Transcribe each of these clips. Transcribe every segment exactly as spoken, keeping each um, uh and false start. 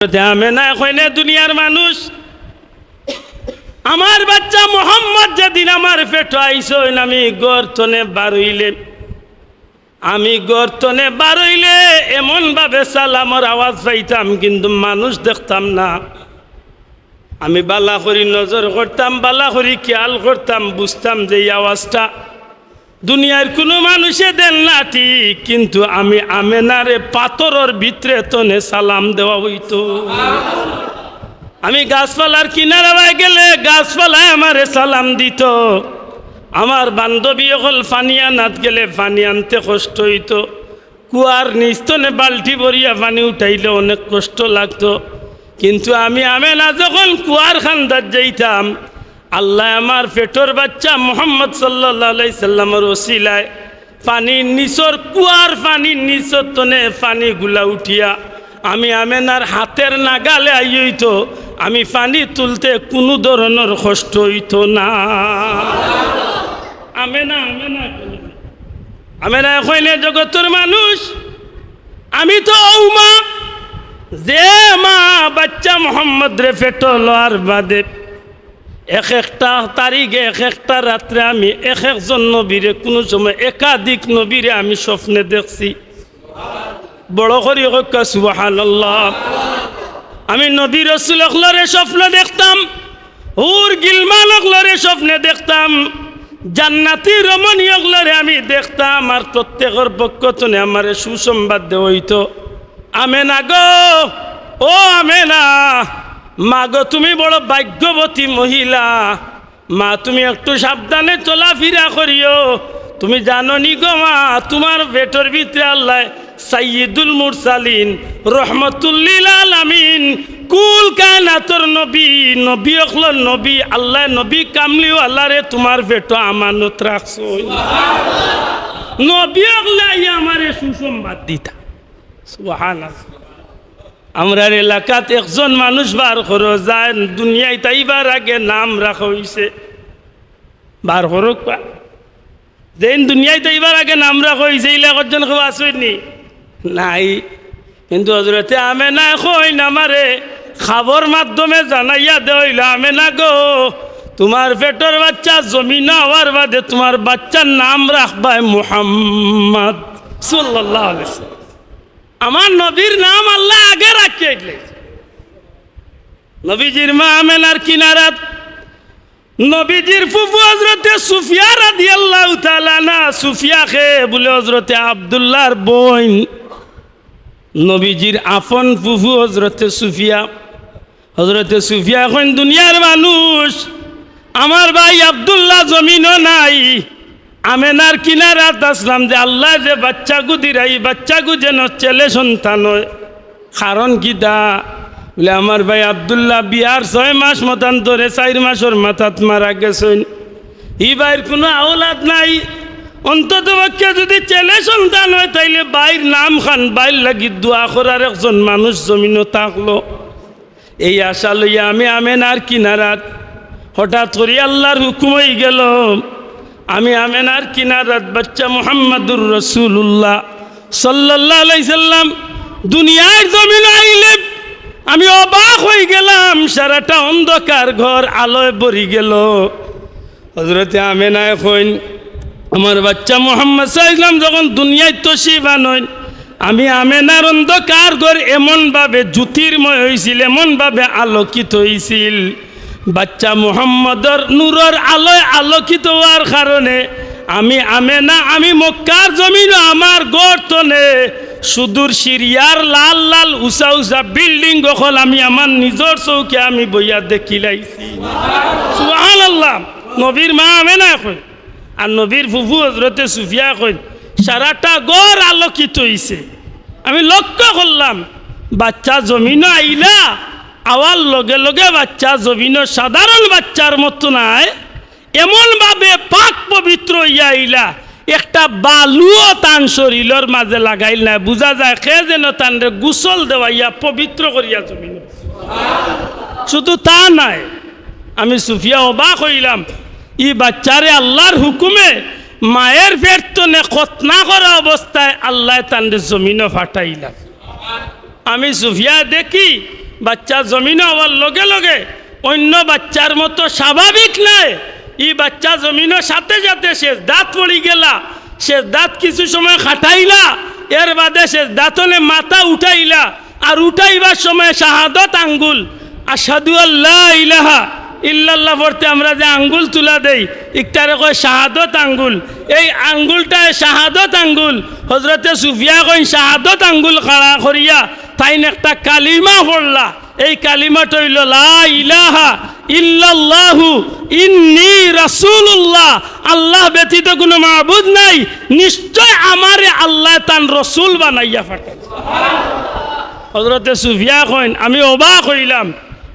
হযরতে আমেনায় কইন, দুনিয়ার মানুষ, আমার বাচ্চা মোহাম্মদ যেদিন আমার পেটো আইছইন, আমি ঘর তনে বারইলে, আমি ঘর তনে বারইলে এমন ভাবে সালামর আওয়াজ পাইতাম, কিন্তু মানুষ দেখতাম না। আমি বালা করি নজর করতাম, বালা করি খেয়াল করতাম, বুঝতাম যে এই আওয়াজটা দুনিয়ার কুনু মানুষে দেন না ঠিক, কিন্তু আমি আমেনারে পাথরর ভিতরে তনে সালাম দেওয়া অইতো। আমি গাছপালার কিনারা বায় গেলে গাছপালায় আমারে সালাম দিতো। আমার বান্ধবী অকল পানি আনাত গেলে পানি আনতে কষ্ট অইতো। কুয়ার নিচ তনে বালটি ভরিয়া পানি উঠাইলে অনেক কষ্ট লাগতো। কিন্তু আমি আমেনা যখন কুয়ার কান্দাত যাইতাম, আল্লায় আমার পেটর বাচ্চা মোহাম্মদ সাল্লাল্লাহু আলাইহি সাল্লামর ওসিলায় পানির নিচর, কুয়ার পানির নিচর তনে পানিগুলা উঠিয়া আমি আমেনার হাতের নাগালে আইতো। আমি পানি তুলতে কুনু ধরনর কষ্ট অইতো না। আমেনা, আমেনা। আমেনায় কইন, জগতর মানুষ, আমি তো অউ মা, যে মা বাচ্চা মোহাম্মদরে পেটো লওয়ার বাদে এক একটা তারিখে, এক একটা রাত্রে আমি এক একজন নবীরে, কুনু সময় একাধিক নবীরে আমি স্বপ্নে দেখছি। বড় করি কউক্কা সুবহানাল্লাহ। আমি নবী রসুল অকলরে স্বপ্নে দেখতাম, হুর গিলমান অকলরে স্বপ্নে দেখতাম, জান্নাতি রমণী অকলরে আমি দেখতাম, আর প্রত্যেকর পক্ষ তনে আমারে সুসংবাদ দেওয়া অইতো। আমেনা গো, ও আমেনা, মা গো, তুমি বড় ভাগ্যবতী মহিলা। মা, তুমি একটু সাবধানে চলাফিরা করিও। তুমি জানো নি গো মা, তুমার পেটর ভিতরে আল্লায় সাইয়্যিদুল মুরসালিন, রহমতুল্লিল আলামিন, কুল কায়নাতর নবী, নবী অকলর নবী, আল্লায় নবী কামলিওয়ালারে তুমার পেটো আমানত রাখছইন। নবী অকলে আইয়া আমারে সুসংবাদ দিতা। সুবহানাল্লাহ। আমরার এলাকাত একজন মানুষ বার করো, যার দুনিয়াইত আইবার আগে নাম রাখা অইছে। বার করউক্কা। যেইন দুনিয়াইত আইবার আগে নাম রাখা অইছে, ইলা একজন কেউ আছইন নি? নাই। কিন্তু হজরতে আমেনায় কইন, আমারে খাবর মাধ্যমে জানাইয়া দেওয়া অইলো, আমেনা গো, তুমার পেটর বাচ্চা জমিনো আওয়ার বাদে তুমার বাচ্চার নাম রাখবায় মুহাম্মদ সাল্লাল্লাহু আলাইহি ওয়াসাল্লাম। আমার নবীর নাম আল্লায় আগে রাখিয়া দিলে। নবীজির মা আমেনার কিনারাত নবীজির ফুফু হজরতে সুফিয়া রাদিয়াল্লাহু তাআলা আনহা। সুফিয়া কে? বুলে হজরতে আব্দুল্লাহর বইন, নবীজির আপন ফুফু হজরতে সুফিয়া। হজরতে সুফিয়া কইন, দুনিয়ার মানুষ, আমার ভাই আব্দুল্লাহ জমিনো নাই, আমেনার কিনারাত আছলাম, যে আল্লায় যে বাচ্চাগু দিরা, ই বাচ্চাগু যেন ছেলে সন্তান অয়। কারণ কিতা? বুলে, আমার ভাই আব্দুল্লাহ বিয়ার ছয় মাস মতান্তরে চাইর মাসর মাথাত মারা গেছইন। ই ভাইর কুনু আওলাদ নাই। অন্তত পক্ষে যুদি ছেলে সন্তান অয়, তাইলে ভাইর নাম খান, ভাইর লাগি দোয়া করার একজন মানুষ জমিনো থাকলো। এই আশা লইয়া আমি আমেনার কিনারাত, হঠাৎ করি আল্লাহর হুকুম অইগেলো, আমি আমেনার কিনারাত বাচ্চা মুহাম্মাদুর রাসূলুল্লাহ সাল্লাল্লাহু আলাইহি সাল্লাম দুনিয়ার জমিনো আইলে আমি অবাক অইগেলাম, সারাটা অন্ধকার ঘর আলোয় ভরিগেলো। হজরতে আমেনায় কইন, আমার বাচ্চা মুহাম্মদ সাল্লাল্লাহু আলাইহি ওয়াসাল্লাম যখন দুনিয়াত তশরিফ আনইন, আমি আমেনার অন্ধকার ঘর এমনভাবে জ্যোতির্ময় অইছিল, এমনভাবে আলোকিত অইছিল। বাচ্চা মুহাম্মদর নূরর আলোয় আলোকিত অওয়ার কারণে আমি আমেনা, আমি মক্কার জমিনো আমার ঘর তনে সুদূর সিরিয়ার লাল লাল উচা উচা building অকল আমি আমার নিজর চউখে আমি বইয়া দেখিলাইছি। সুবহানাল্লাহ। নবীর মা আমেনায় কইন, আর নবীর ফুফু হজরতে সুফিয়ায় কইন, সারাটা ঘর আলোকিত অইছে। আমি লক্ষ্য করলাম, বাচ্চা জমিনো আইলা, আওয়ার লগে লগে বাচ্চা জমিনো সাধারণ বাচ্চার মতো নায়, এমনভাবে পাক পবিত্র অইয়া আইলা, একটা বালুও তান শরীলর মাঝে লাগাইল নায়। বুঝা যায়, কে যেন তানরে গোসল দেওয়াইয়া পবিত্র করিয়া জমিনো। শুধু তা নায়, আমি সুফিয়া অবাক অইলাম, ই বাচ্চারে আল্লাহর হুকুমে মায়ের পেট তনে খতনা করা অবস্থায় আল্লায় তানরে জমিনো ফাটাইলা। আমি সুফিয়া দেখি, বাচ্চা জমিনো আওয়ার লগে লগে অইন্য বাচ্চার মতো স্বাভাবিক নায়। ই বাচ্চা জমিনো সাথে সাথে সেজদাত পড়ি গেলা, সেজদাত কিছু সময় খাটাইলা, এর বাদে সেজদাত থনে মাথা উঠাইলা, আর উঠাইবার সময় শাহাদত আঙ্গুল, আশহাদু আল্লা ইলাহা ইল্লাল্লাহ পড়তে আমরা যে আঙ্গুল তুলা দেই, ইকটারে কয় শাহাদত আঙ্গুল। এই আঙ্গুলটায় শাহাদত আঙ্গুল। হজরতে সুফিয়া কইন, শাহাদত আঙ্গুল খাড়া করিয়া তাইন একটা কালিমা পড়লা। এই কালিমাটা অইলো, লা ইলাহা ইল্লাল্লাহু ইন্নী রাসূলুল্লাহ, আল্লাহ ব্যতীত কুনু মাবুদ নাই, নিশ্চয় আমারে আল্লায় তান রসুল বানাইয়া পাঠাইছে। হজরতে সুফিয়া কইন, আমি অবাক অইলাম।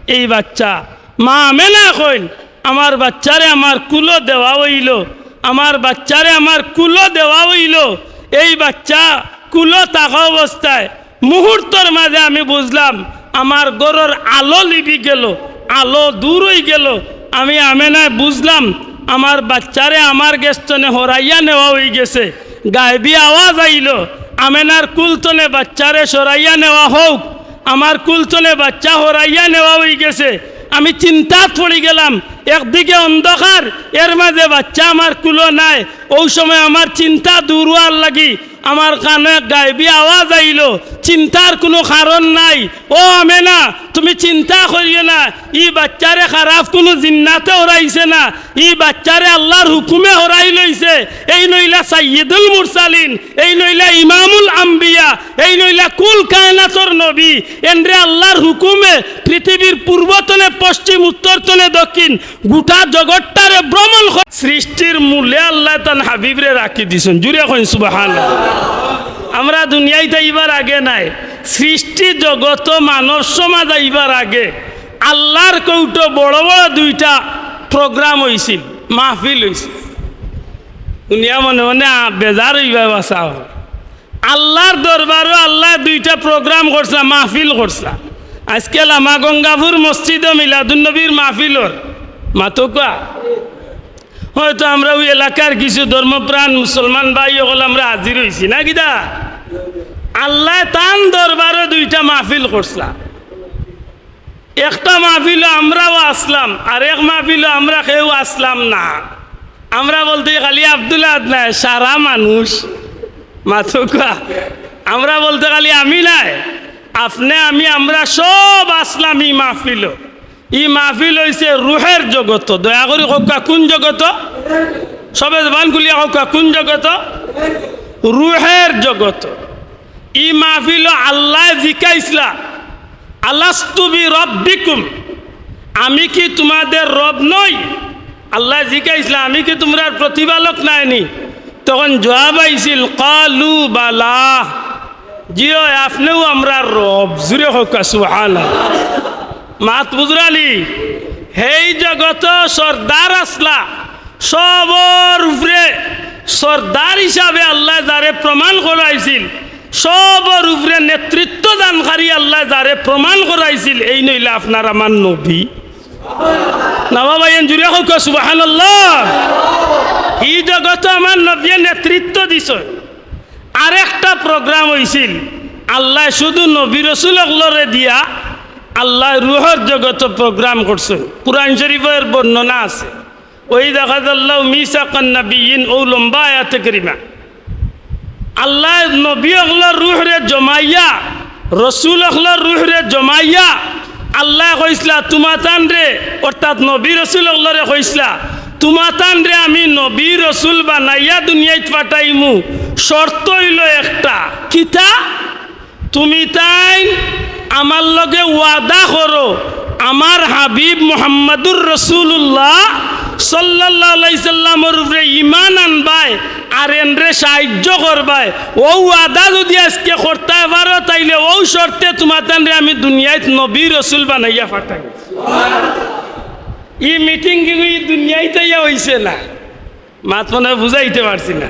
এই বাচ্চা, মা আমেনা কইন, আমার বাচ্চারে আমার কুলো দেওয়া অইলো, আমার বাচ্চারে আমার কুলো দেওয়া অইলো। এই বাচ্চা কুলো থাকা অবস্থায় মুহূর্তর মাঝে আমি বুঝলাম, আমার ঘরর আলো লিবি গেলো, আলো দূর অইগেলো। আমি আমেনায় বুঝলাম, আমার বাচ্চারে আমার গেছ থনে হরাইয়া নেওয়া অইগেছে। গায়েবী আওয়াজ আইলো, আমেনার কুল থনে বাচ্চারে সরাইয়া নেওয়া হউক, আমার কুল থনে বাচ্চা হরাইয়া নেওয়া অইগেছে। আমি চিন্তাত পড়ি গেলাম, একদিকে অন্ধকার, এর মাঝে বাচ্চা আমার কুলো নাই। অউ সময় আমার চিন্তা দূর অওয়ার লাগি আমার কানো এক গায়েবী আওয়াজ আইলো, চিন্তার কুনু কারণ নাই। ও আমেনা, তুমি চিন্তা করিও না, ই বাচ্চারে খারাপ কুনু জিন্নাতে হরাইছে না, ই বাচ্চারে আল্লার হুকুমে হরাই লইছে। এইন অইলা সাইয়্যিদুল মুরসালিন, এইন অইলা ইমামুল আম্বিয়া, এইন অইলা কুল কায়নাতর নবী। এনরে আল্লার হুকুমে পৃথিবীর পূর্ব থনে পশ্চিম, উত্তর থনে দক্ষিণ, গুটা জগতটারে ভ্রমণ কর-, সৃষ্টির মূলে আল্লায় তান হাবিবরে রাখি দিছইন। জুরে কইন সুবহানাল্লাহ। আমরা দুনিয়াইত আইবার আগে নায়, সৃষ্টি জগত মানব সমাজ আইবার আগে আল্লার কউটো বড় বড় দুইটা program অইছিল, মাহফিল অইছিল। দুনিয়া মনে মনে আ-, বেজার অইবা বাসাও। আল্লার দরবারো আল্লায় দুইটা program করছলা, মাহফিল করছলা। আইজকে লামা গঙ্গাপুর মসজিদো মিলাদুন নবীর মাহফিল অর। মাতউক্কা। হয়তো আমরা অউ এলাকার কিছু ধর্মপ্রাণ মুসলমান ভাই অকল আমরা হাজির অইছি না কিতা? আল্লায় তান দরবারো দুইটা মাহফিল করছলা। একটা মাহফিলো আমরাও আছলাম, আর এক মাহফিলো আমরা কেউ আছলাম না। আমরা বলতে খালি আব্দুল আহাদ নায়, সারা মানুষ। মাতউক্কা। আমরা বলতে খালি আমি নায়, আপনে আমি আমরা সব আছলাম ই মাহফিলো। ই মাহফিল অইছে রুহের জগত। দয়া করি কউক্কা, কুন জগত? সবে জবান খুলিয়া কউক্কা, কুন জগত? রুহের জগত। ই মাহফিলো আল্লায় জিকাইছলা, "আলাস্তু বিরাব্বিকুম, আমি কি তুমাদের রব নই?" আল্লায় জিকাইছলা, "আমি কি তুমরার প্রতিপালক নায়নি?" তখন জুয়াব আইছিল, "ক্বালু বালা, জি অয়, আপনেউ আমরার রব।" জুরে কউক্কা সুবহানাল্লাহ। মাত বুঝরানি? হেই জগতো সর্দার আছলা, সবর উপরে সর্দার হিসাবে আল্লায় যারে প্রমাণ করাইছিল, সবর উপরে নেতৃত্ব দানকারী আল্লায় যারে প্রমাণ করাইছিল, এইন অইলা আপনার আমার নবী। না বা ভাইয়াইন, জুরে কউক্কা সুবহানাল্লাহ। ই জগতো আমার নবীয়ে নেতৃত্ব দিছইন। আরেকটা program অইছিল, আল্লায় শুধু নবী রসুল অকলরে দিয়া আল্লায় রুহর জগতো program করছইন। কুরআন শরীফো এর বর্ণনা আছে। ওয়াইদ আখাযাল্লাহু মিসাকান নাবিয়্যিন, অউ লম্বা আয়াতে কারিমা। আল্লায় নবী অকলর রুহরে জমাইয়া, রসুল অকলর রুহরে জমাইয়া আল্লায় কইছলা, "তুমাতানরে," অর্থাৎ নবী রসুল অকলরে কইছলা, "তুমাতানরে আমি নবী রসুল বানাইয়া দুনিয়াইত পাঠাইমু, শর্ত অইলো একটা।" কিতা? তুমি তাইন আমার লগে ওয়াদা করো, আমার হাবিব মুহাম্মাদুর রাসূলুল্লাহ সাল্লাল্লাহু আলাইহি সাল্লামর উপরে ঈমান আনবায় আর এনরে সাহায্য করবায়। অউ ওয়াদা যুদি আইজকে করতায় পারো, তাইলে অউ শর্তে তুমাতানরে আমি দুনিয়াত নবী রাসূল বানাইয়া পাঠাই। ই মিটিং কিগু ই দুনিয়াইত আইয়া অইছে না। মাত মনে অয় বুঝাইতে পারছি না।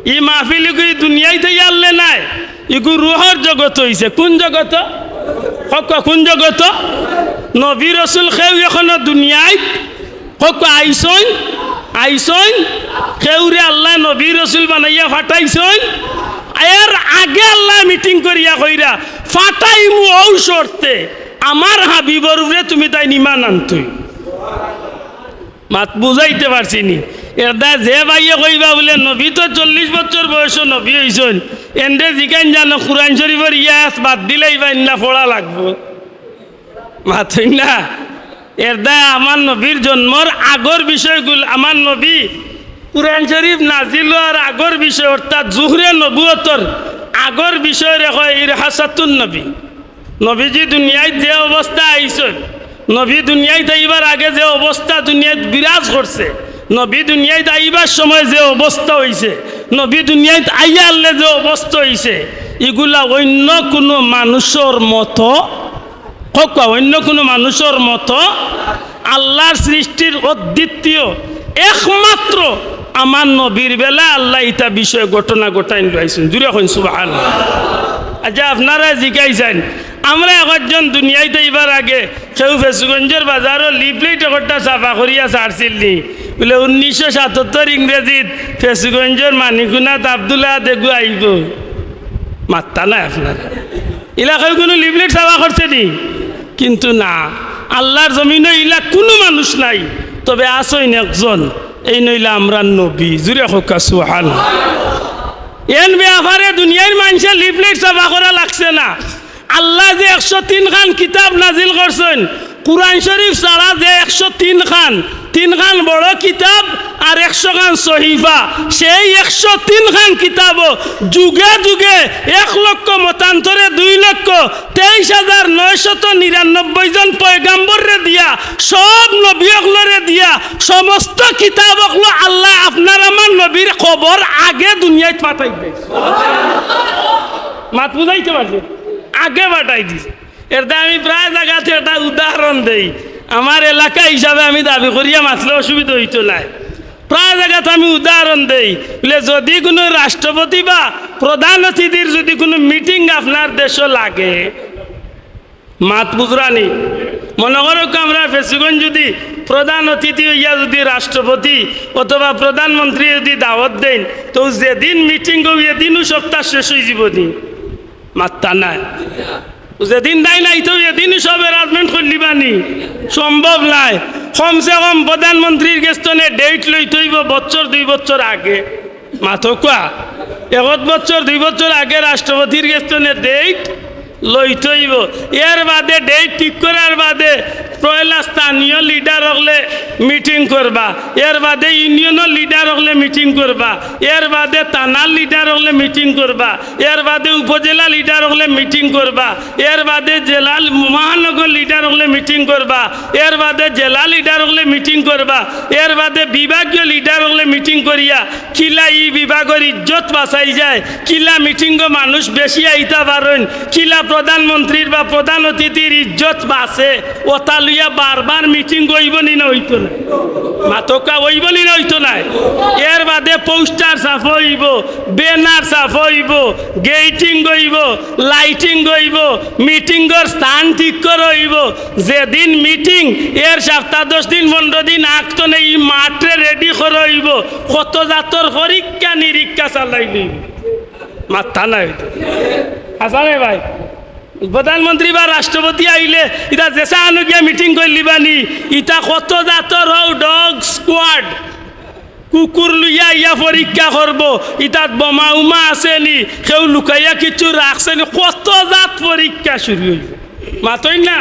ই মাহফিল ইগু ই দুনিয়াইত আইয়া আনলে নায়, ইগু রুহর জগত অইছে। কুন জগত? কউক্কা, কুন জগত? নবী রসুল কেউ অখনো দুনিয়াইত, কউক্কা, আইছইন? আইছইন? কেউরে আল্লায় নবী রসুল বানাইয়া পাঠাইছইন? এর আগে আল্লায় মিটিং করিয়া কইরা, "পাঠাইমু অউ শর্তে, আমার হাবিবর উপরে তুমি তাইন ইমান আনতই। মাত বুঝাইতে পারছি নি? এরদায় যে ভাইয়ে কইবা বুলে নবী তো চল্লিশ বছর বয়সো নবী অইছইন, এনরে জিকাইন জানো কুরআন শরীফর ই আয়াত বাদ দিলাইবা নি না পড়া লাগবো? মাতইন না। এরদায় আমার নবীর জন্মর আগর বিষয়গুলা, আমার নবী কুরআন শরীফ নাজিল অওয়ার আগর বিষয়, অর্থাৎ জুহরে নবুয়তর আগর বিষয়রে কয় ইরহাসাতুন নবী। নবীজি দুনিয়াত যে অবস্থায় আইছইন, নবী দুনিয়াত আইবার আগে যে অবস্থা দুনিয়াত বিরাজ করছে, নবী দুনিয়াত আইবার সময় যে অবস্থা অইছে, নবী দুনিয়াত আইয়ারলে যে অবস্থা অইছে, ইগুলা অইন্য কুনু মানুষর মতো, কউক্কা, অইন্য কুনু মানুষর মতো আল্লার সৃষ্টির অদ্বিতীয় একমাত্র আমার নবীর বেলা আল্লায় ইতা বিষয় ঘটনা ঘটাইন লইছইন। জুরে কইন সুবহানাল্লাহ। আচ্ছা, আপনারা জিকাইছইন, আমরা একজন দুনিয়াত আইবার আগে কেউ ফেঞ্চুগঞ্জর বাজারো লিফলেট একটা ছাপা করিয়া ছাড়ছিল নি? বুলে, উনিশশো সাতাত্তর ইংরেজিত ফেঞ্চুগঞ্জর মানিকুনাত আব্দুল আহাদ এগু আইবো। মাত্তা নাই আপনারা। ইলা কেউ কুনু লিফলেট ছাপা করছে নি? কিন্তু না, আল্লার জমিনো ইলা কুনু মানুষ নাই। তবে আছইন একজন, এইন অইলা আমরার নবী। জুরে কউক্কা সুবহানাল্লাহ। এন বেয়াপারে দুনিয়ার মানষে লিফলেট ছাপা করা লাগছে না। আল্লায় যে একশো তিন খান কিতাব নাজিল করছইন, কুরআন শরীফ ছাড়া যে একশো তিন খান, তিন খান বড় কিতাব আর একশো খান সহিফা, সেই একশো তিন খান কিতাবও যুগে যুগে এক লক্ষ মতান্তরে দুই লক্ষ তেইশ হাজার নয়শত নিরানব্বই জন পয়গাম্বররে দিয়া, সব নবী অকলরে দিয়া, সমস্ত কিতাব অকল আল্লায় আপনার আমার নবীর কবর আগে দুনিয়াত পাঠাই দিছে। মাত বুঝাইতে পারছি? আগে পাঠাই দিছে। এরদায় আমি প্রায় জাগাত একটা উদাহরণ দেই। আমার এলাকা হিসাবে আমি দাবি করিয়া মাতলে অসুবিধা অইতো নায়। প্রায় জাগাত আমি উদাহরণ দেই, বুলে, যদি কুনু রাষ্ট্রপতি বা প্রধান অতিথির যদি কুনু মিটিং আপনার দেশো লাগে, মাত বুঝরা নি? মনো করউক্কা, আমরার ফেঞ্চুগঞ্জ যদি প্রধান অতিথি অইয়া যদি রাষ্ট্রপতি অথবা প্রধানমন্ত্রী যদি দাওয়াত দেইন, তো যেদিন মিটিং অউ, এদিনউ সপ্তাহ শেষ অইযিবো নি? মাত্তা নাই। যেদিন দাইন আইতো, এদিনউ সব অ্যারেঞ্জমেন্ট করিলিবা নি? সম্ভব নায়। কমসে কম প্রধানমন্ত্রীর গেছ থনে ডেট লইতো অইবো বছর দুই বছর আগে। মাতউক্কা, একত বছর দুই বছর আগে রাষ্ট্রপতির গেছ থনে ডেট লইতো অইবো। এর বাদে ডেট ঠিক করার বাদে পয়লা স্থানীয় লিডার অকলে মিটিং করবা, এর বাদে ইউনিয়নর লিডার অকলে মিটিং করবা, এর বাদে থানার লিডার অকলে মিটিং করবা, এর বাদে উপজেলা লিডার অকলে মিটিং করবা, এর বাদে জেলা, মহানগর লিডার অকলে মিটিং করবা, এর বাদে জেলা লিডার অকলে মিটিং করবা, এর বাদে বিভাগীয় লিডার অকলে মিটিং করিয়া কিলা ই বিভাগর ইজ্জত বাঁচাইল যায়, কিলা মিটিংও মানুষ বেশি আইতা পারইন, কিলা প্রধানমন্ত্রীর বা প্রধান অতিথির ইজ্জত বাঁচে, অতা লইয়া বারবার মিটিং অইবো নি না অইতো নায়? মাতউক্কা, অইবো নি না অইতো নায়? এর বাদে পোস্টার ছাপা অইবো, ব্যানার ছাপা অইবো, গেটিং অইবো, লাইটিং অইবো, মিটিংর স্থান ঠিক করা অইবো। যেদিন মিটিং, এর সপ্তাহ দশ দিন, পনরো দিন আগ থনে ই মাঠরে রেডি করা অইবো। কত জাতর পরীক্ষা নিরীক্ষা চালাইল অইবো। মাত্তা নাই অইতো। হাছা নি ভাই? প্রধানমন্ত্রী বা রাষ্ট্রপতি আইলে ইতা যেছা আনো গিয়া মিটিং করিলিবা নি, ইতা কত জাতর অউ ডগ স্কোয়াড, কুকুর লইয়া ইয়া পরীক্ষা করবো, ইতাত বোমা উমা আছে নি, কেউ লুকাইয়া কিচ্ছু রাখছে নি, কত জাত পরীক্ষা শুরু অইবো। মাতইন না?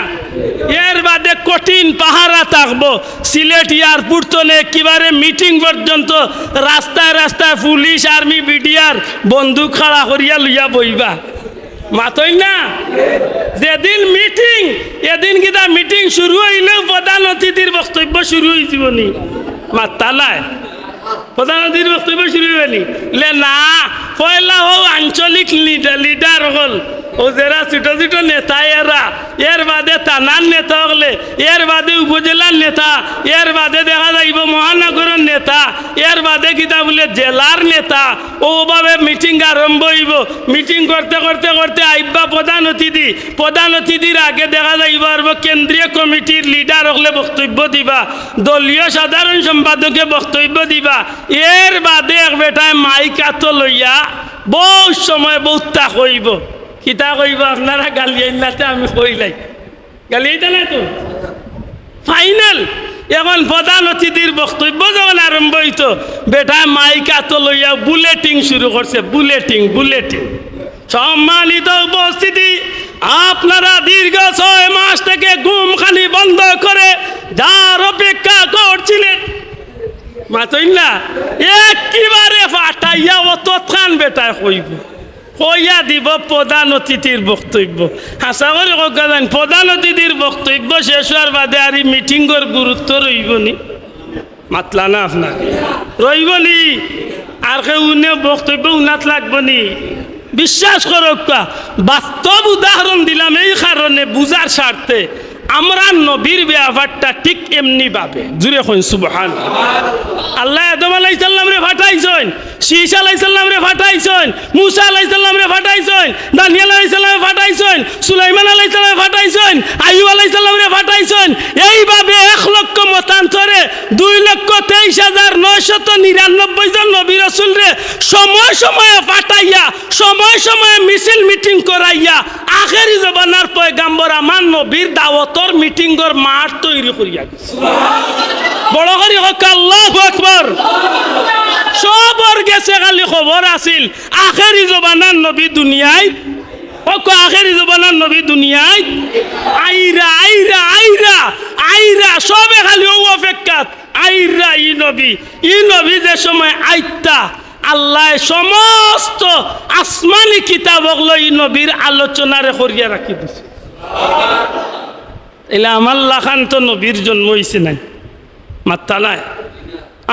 এর বাদে কঠিন পাহারা থাকবো। সিলেট এয়ারপোর্ট থনে একেবারে মিটিং পর্যন্ত রাস্তায় রাস্তায় পুলিশ, আর্মি, বিডিআর বন্দুক খাড়া করিয়া লইয়া বইবা। মাতইন না? যেদিন মিটিং, এদিন কিতা মিটিং শুরু অইলেউ প্রধান অতিথির বক্তব্য শুরু অইযিবো নি? মাত্তা নাই। প্রধান অতিথির বক্তব্য শুরু অইবো নি? লে না, পয়লা অউ আঞ্চলিক লিডার, লিডার অকল, অউ যেরা ছুটো ছুটো নেতা এরা, এর বাদে থানার নেতা অকলে, এর বাদে উপজেলার নেতা, এর বাদে দেখা যাইবো মহানগরর নেতা, এর বাদে কিতা বুলে জেলার নেতা, অউ ভাবে মিটিং আরম্ভ অইবো। মিটিং করতে করতে করতে আইবা প্রধান অতিথি, প্রধান অতিথির আগে দেখা যাইবো আরবো কেন্দ্রীয় কমিটির লিডার অকলে বক্তব্য দিবা, দলীয় সাধারণ সম্পাদকে বক্তব্য দিবা। এর বাদে এক বেটায় মাইক আতো লইয়া বউত সময় বউততা কইবো। কিতা কইবো আপনারা গালিয়াইন না তে আমি কইলাই। গালি এটা নাই তো। ফাইনাল। এখন প্রধান অতিথির বক্তব্য যখন আরম্ভ অইতো, বেটায় মাইক আতো লইয়া বুলেটিং শুরু করছে, বুলেটিং, বুলেটিং। সম্মানিত উপস্থিতি, আপনারা দীর্ঘ ছয় মাস থেকে ঘুম খানি বন্ধ করে যার অপেক্ষা করছিলেন, মাতইন না, একেবারে ফাটাইয়া অতখান বেটায় কইবো। কইয়া দিবো প্রধান অতিথির বক্তব্য। হাছা করি কউক্কা যেন, প্রধান অতিথির বক্তব্য শেষ অওয়ার বাদে আর ই মিটিংর গুরুত্ব রইবো নি? মাতলা না আপনারা? রইবো নি? আর কেউ উনে বক্তব্য উনাত লাগবো নি? বিশ্বাস করউক্কা, বাস্তব উদাহরণ দিলাম এই কারণে, বুঝার স্বার্থে। আমরার নবীর ব্যাপারটা ঠিক এমনি ভাবে। জুরে কইন সুবহান। আল্লায় আদম আলাইহিস সালামরে ফাটাইছইন, শীষ আলাইহিস সালামরে ফাটাইছইন, মুসা আলাইহিস সালামরে ফাটাইছইন, দানিয়েল আলাইহিস সালামরে ফাটাইছইন, সুলাইমান আলাইহিস সালামরে ফাটাইছইন, আইয়ুব আলাইহিস সালামরে ফাটাইছইন। এইভাবে এক লক্ষ মতান্তরে দুই লক্ষ তেইশ হাজার নয়শত নিরানব্বই জন নবী রাসূলরে সময় সময়ে ফাটাইয়া, সময় সময়ে মিছিল মিটিং করাইয়া, আখেরি জমানার পয়গাম্বর আমার নবীর দাওয়াতর মিটিংর মাঠ তৈরি করিয়া গেছে। বড় করি কউক্কা, আল্লাহু আকবার। সবর গেছে খালি খবর আছিল, আখেরি জমানার নবী দুনিয়াত, কউক্কা আখেরি জমানার নবী দুনিয়াত আইরা, আইরা, আইরা, আইরা, সবে খালি অউ অপেক্ষাত, আইরা ই নবী, ই নবী যে সময় আইতা, আল্লায় সমস্ত আসমানি কিতাব অকলো ই নবীর আলোচনারে করিয়া রাখি দিছে। এলা আমার লাখান তো নবীর জন্ম অইছে নাই, মাতরা নাই।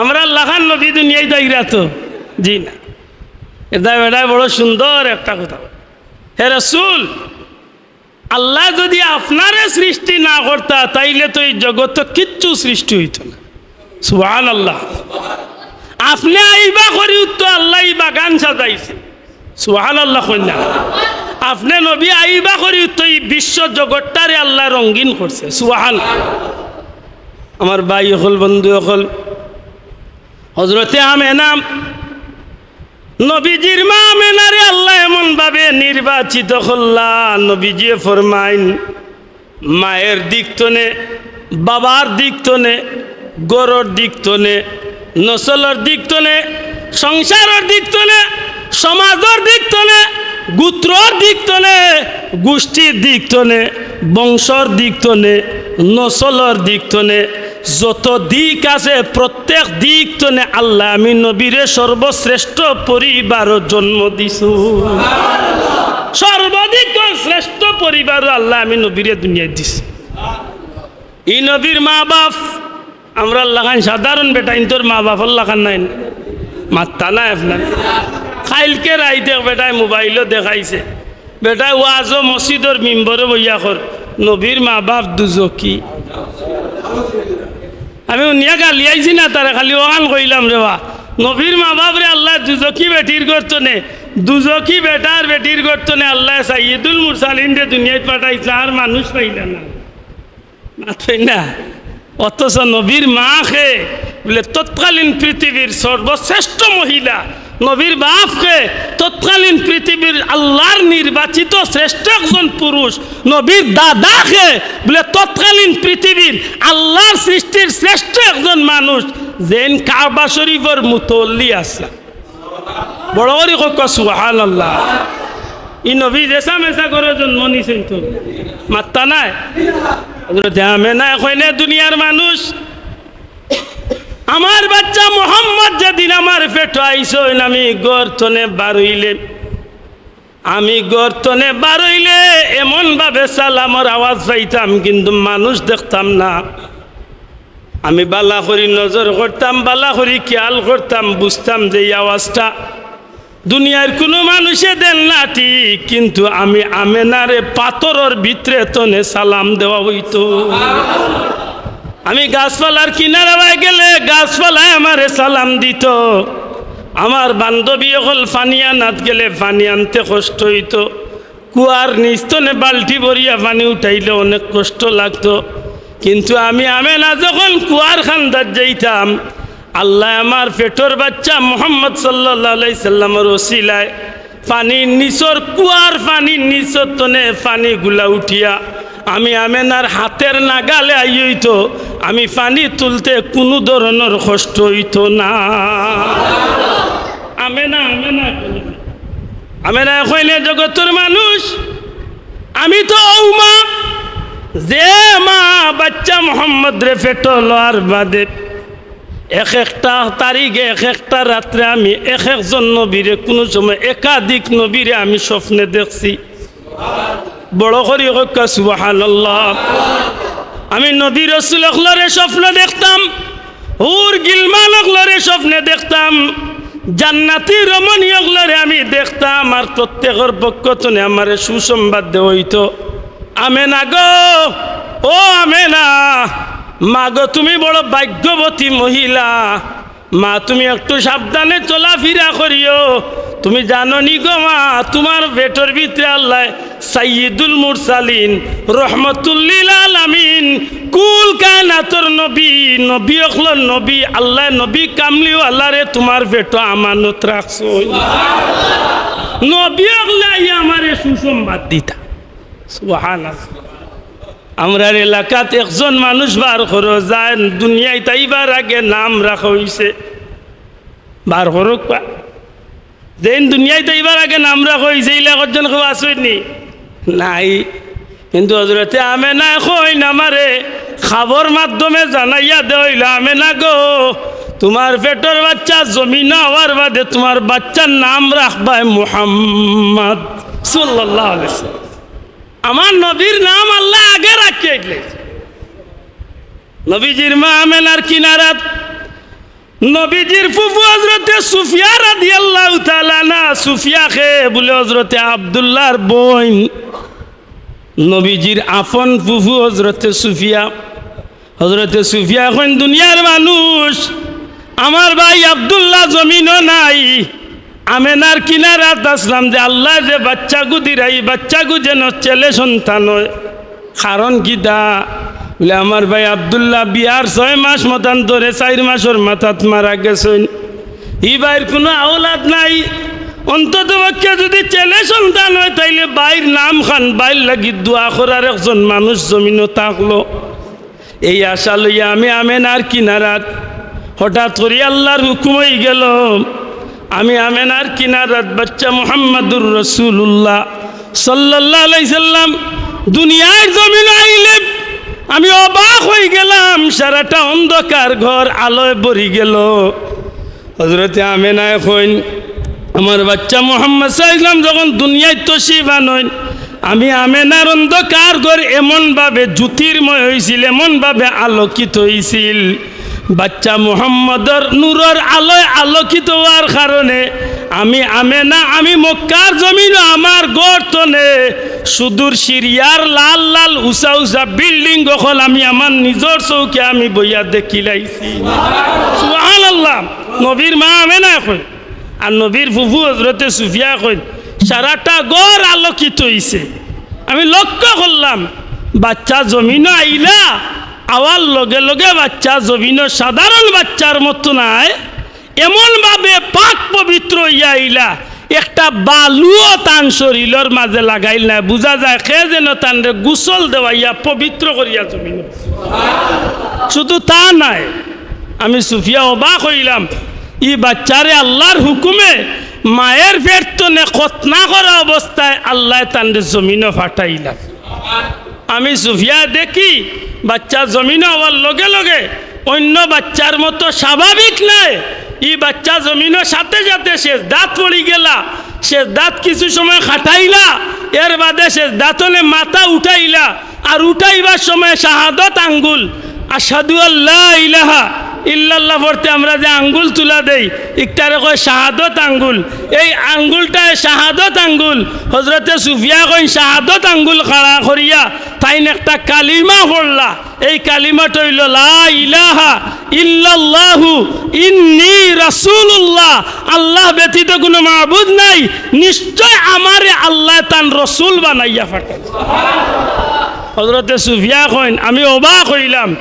আমরার লাখান নবী দুনিয়াত আইরা তো? জি না। এটায় বেটায় বড় সুন্দর একটা কথা। হে রাসূল, আল্লায় যুদি আপনারে সৃষ্টি না করতা, তাইলে তো ই জগতো কিচ্ছু সৃষ্টি অইতো না। সুবহানাল্লাহ। আপনে আইবা করিউ তো আল্লায় ই বাগান সাজাইছে। সুবহানাল্লাহ কইন না। আপনে নবী আইবা করিউ তো ই বিশ্ব জগতটারে আল্লায় রঙিন করছে। সুবহান। আমার ভাই অকল, বন্ধু অকল, হযরতে আমেনা, নবীজির মা আমেনারে আল্লায় এমন ভাবে নির্বাচিত করলা, নবীজিয়ে ফরমাইন, মায়ের দিক তনে, বাবার দিক তনে, ঘরর দিক তনে, নসলর দিক তনে, সংসারর দিক তনে, সমাজর দিক তনে, গোত্রর দিক তনে, গোষ্ঠীর দিক তনে, বংশর দিক তনে, নসলর দিক তনে, যত দিক আছে, প্রত্যেক দিক তনে আল্লায় আমি নবীরে সর্বশ্রেষ্ঠ পরিবারো জন্ম দিছু। সর্বদিক শ্রেষ্ঠ পরিবারো আল্লায় আমি নবীরে দুনিয়াত দিছি। ই নবীর মা বাপ আমরার লাখান সাধারণ বেটাইন্তর মা বাপর লাখান নায় না। মাতরা নাই আপনারা। কাইলকে রাইতে বেটায় মোবাইলো দেখাইছে, বেটায় ওয়াজো মসজিদর মিম্বরো বইয়া কর, নবীর মা বাপ দুজখি। আমি হুনিয়া গালিয়াইছি না তারে, খালি অখান কইলাম রে বা। নবীর মা বাপরে আল্লায় দুজখি বেটির ঘর তনে, দুজখি বেটার বেটির ঘর তনে আল্লায় সাইয়্যিদুল মুরসালিনরে দুনিয়াত পাঠাইছলা, আর মানুষ পাইলা না। মাতইন না। অথচ নবীর মা কে বুলে তৎকালীন পৃথিবীর সর্বশ্রেষ্ঠ মহিলা, নবীর বাপ কে তৎকালীন পৃথিবীর আল্লাহর নির্বাচিত শ্রেষ্ঠ একজন পুরুষ, নবীর দাদা কে বুলে তৎকালীন পৃথিবীর আল্লাহর সৃষ্টির শ্রেষ্ঠ একজন মানুষ, যেইন কাবা শরীফর মুতল্লি আছলা। বড় করি কউক্কা সুবহানাল্লাহ। ই নবী যেছা মেছা ঘরো জন্ম নিছইন তো? মাতরা নাই। হযরতে আমেনায় কইন, দুনিয়ার মানুষ, আমার বাচ্চা মুহাম্মদ যেদিন আমার পেটো আইছইন, আমি ঘর তনে বারইলে, আমি ঘর তনে বারইলে এমন ভাবে সালামর আওয়াজ পাইতাম, কিন্তু মানুষ দেখতাম না। আমি বালা করি নজর করতাম, বালা করি খেয়াল করতাম, বুঝতাম যে ই আওয়াজটা দুনিয়ার কুনু মানুষে দেইন না ঠিক, কিন্তু আমি আমেনারে পাথরর ভিতরে তনে সালাম দেওয়া অইতো। আমি গাছপালার কিনারা বায় গেলে গাছপালায় আমারে সালাম দিতো। আমার বান্ধবী অকল পানি আনাত গেলে পানি আনতে কষ্ট অইতো। কুয়ার নিচ তনে বালটি ভরিয়া পানি উঠাইলে অনেক কষ্ট লাগতো, কিন্তু আমি আমেনা যখন কুয়ার কান্দাত যাইতাম, আল্লায় আমার পেটর বাচ্চা মুহাম্মদ সাল্লাল্লাহু আলাইহি সাল্লামর উছিলায় পানির নিচর, কুয়ার পানির নিচর তনে পানিগুলা উঠিয়া আমি আমেনার হাতের নাগালে আই অইতো, আমি পানি তুলতে কুনু ধরনর কষ্ট অইতো না। আমেনা, আমেনা, আমেনায় কইন, এ জগতর মানুষ, আমি তো অউ মা, যে মা বাইচ্চা মুহাম্মদরে পেটো লওয়ার বাদে এক একটা তারিখে এক একটা রাত্রে আমি এক একজন নবীরে, কুনু সময় একাধিক নবীরে আমি স্বপ্নে দেখছি। বড় করি কউক্কা সুবহানাল্লাহ। আমি নবী রসুল অকলরে স্বপ্নে দেখতাম, হুর গিলমান অকলরে স্বপ্নে দেখতাম, জান্নাতি রমণী অকলরে আমি দেখতাম, আর প্রত্যেকর পক্ষ তনে আমারে সুসংবাদ দেওয়া অইতো, "আমেনা গো, ও আমেনা, মা গো, তুমি বড় ভাগ্যবতী মহিলা, মা, তুমি একটু সাবধানে চলাফিরা করিও। তুমি জানো নি গো মা, তুমার পেটর ভিতরে আল্লায় সাইয়্যিদুল মুরসালিন, রহমতুল্লিল আলামিন, কুল কায়নাতর নবী, নবী অকলর নবী, আল্লায় নবী কামলিওয়ালারে তুমার পেটো আমানত রাখছইন। নবী অকলে আইয়া আমারে সুসংবাদ দিতা।" সুবহানাল্লাহ। আমরার এলাকাত একজন মানুষ বার করো, যাইন দুনিয়াইত আইবার আগে নাম রাখা অইছে। বার করউক্কা। যেইন দুনিয়াইত আইবার আগে নাম রাখা অইছে, ইলা একজন কেউ আছইন নি? নাই। কিন্তু হজরতে আমেনায় কইন, আমারে খাবর মাধ্যমে জানাইয়া দেওয়া অইলো, "আমেনা গো, তুমার পেটর বাইচ্চা জমিনো আওয়ার বাদে তুমার বাইচ্চার নাম রাখবায় মুহাম্মদ সাল্লাল্লাহু আলাইহি ওয়াসাল্লাম।" আমার নবীর নাম আল্লায় আগে রাখিয়া দিলে। নবীজির মা আমেনার কিনারাত নবীজির ফুফু হজরতে সুফিয়া রাদিয়াল্লাহু তাআলা আনহা। সুফিয়া কে? বুলে হজরতে আব্দুল্লাহর বইন, নবীজির আপন ফুফু হজরতে সুফিয়া। হজরতে সুফিয়া কইন, দুনিয়ার মানুষ, আমার ভাই আব্দুল্লাহ জমিনো নাই, আমেনার কিনারাত আছলাম, যে আল্লায় যে বাইচ্চাগু দিরা, ই বাইচ্চাগু যেন ছেলে সন্তান অয়। কারণ কিতা? বুলে, আমার ভাই আব্দুল্লাহ বিয়ার ছয় মাস মতান্তরে চাইর মাসর মাথাত মারা গেছইন। ই ভাইর কুনু আওলাদ নাই। অন্তত পক্ষে যুদি ছেলে সন্তান অয়, তাইলে ভাইর নাম খান, ভাইর লাগি দোয়া করার একজন মানুষ জমিনো থাকলো। এই আশা লইয়া আমি আমেনার কিনারাত, হঠাৎ করি আল্লাহর হুকুম অইগেলো, আমি আমেনার কিনারাত বাইচ্চা মুহাম্মাদুর রাসূলুল্লাহ সাল্লাল্লাহু আলাইহি সাল্লাম দুনিয়ার জমিনো আইলে আমি অবাক অইগেলাম, সারাটা অন্ধকার ঘর আলোয় ভরিগেলো। হজরতে আমেনায় কইন, আমার বাইচ্চা মুহাম্মদ সাল্লাল্লাহু আলাইহি সাল্লাম যখন দুনিয়াত তশরিফ আনইন, আমি আমেনার অন্ধকার ঘর এমনভাবে জ্যোতির্ময় অইছিল, এমনভাবে আলোকিত অইছিল, বাইচ্চা মুহাম্মদর নূরর আলোয় আলোকিত অওয়ার কারণে আমি আমেনা, আমি মক্কার জমিনো আমার ঘর তনে সুদূর সিরিয়ার লাল লাল উচা উচা building অকল আমি আমার নিজর চউখে আমি বইয়া দেখিলাইছি। সুবহানাল্লাহ। নবীর মা আমেনায় কইন, আর নবীর ফুফু হজরতে সুফিয়া কইন, সারাটা ঘর আলোকিত অইছে। আমি লক্ষ্য করলাম, বাইচ্চা জমিনো আইলা, আওয়ার লগে লগে বাইচ্চা জমিনো সাধারণ বাইচ্চার মতো নায়, এমনভাবে পাক পবিত্র অইয়া আইলা, একটা বালুও তান শরীলর মাঝে লাগাইল নায়। বুঝা যায়, কে যেন তানরে গোসল দেওয়াইয়া পবিত্র করিয়া জমিনো। শুধু তা নায়, আমি সুফিয়া অবাক অইলাম, ই বাইচ্চারে আল্লাহর হুকুমে মায়ের পেট তনে খতনা করা অবস্থায় আল্লায় তানরে জমিনো পাঠাইলা। আমি সুফিয়া দেখি, বাইচ্চা জমিনো আওয়ার লগে লগে অইন্য বাইচ্চার মতো স্বাভাবিক নায়। ই বাইচ্চা জমিনো সাথে সাথে সেজদাত পড়িগেলা, সেজদাত কিছু সময় খাটাইলা, এর বাদে সেজদা তনে মাথা উঠাইলা, আর উঠাইবার সময় শাহাদত আঙ্গুল, আশহাদু আল্লা ইলাহা ইল্লাল্লাহ পড়তে আমরা যে আঙ্গুল তুলা দেই, ইকটারে কয় শাহাদত আঙ্গুল। এই আঙ্গুলটায় শাহাদত আঙ্গুল। হজরতে সুফিয়া কইন, শাহাদত আঙ্গুল খাড়া করিয়া তাইন একটা কালিমা পড়লা। এই কালিমাটা অইলো, লা ইলাহা ইল্লাল্লাহু ইন্নী রাসূলুল্লাহ, আল্লাহ ব্যতীত কুনু মাবুদ নাই, নিশ্চয় আমারে আল্লায় তান রসুল বানাইয়া পাঠাইছে। হজরতে সুফিয়া কইন, আমি অবাক অইলাম,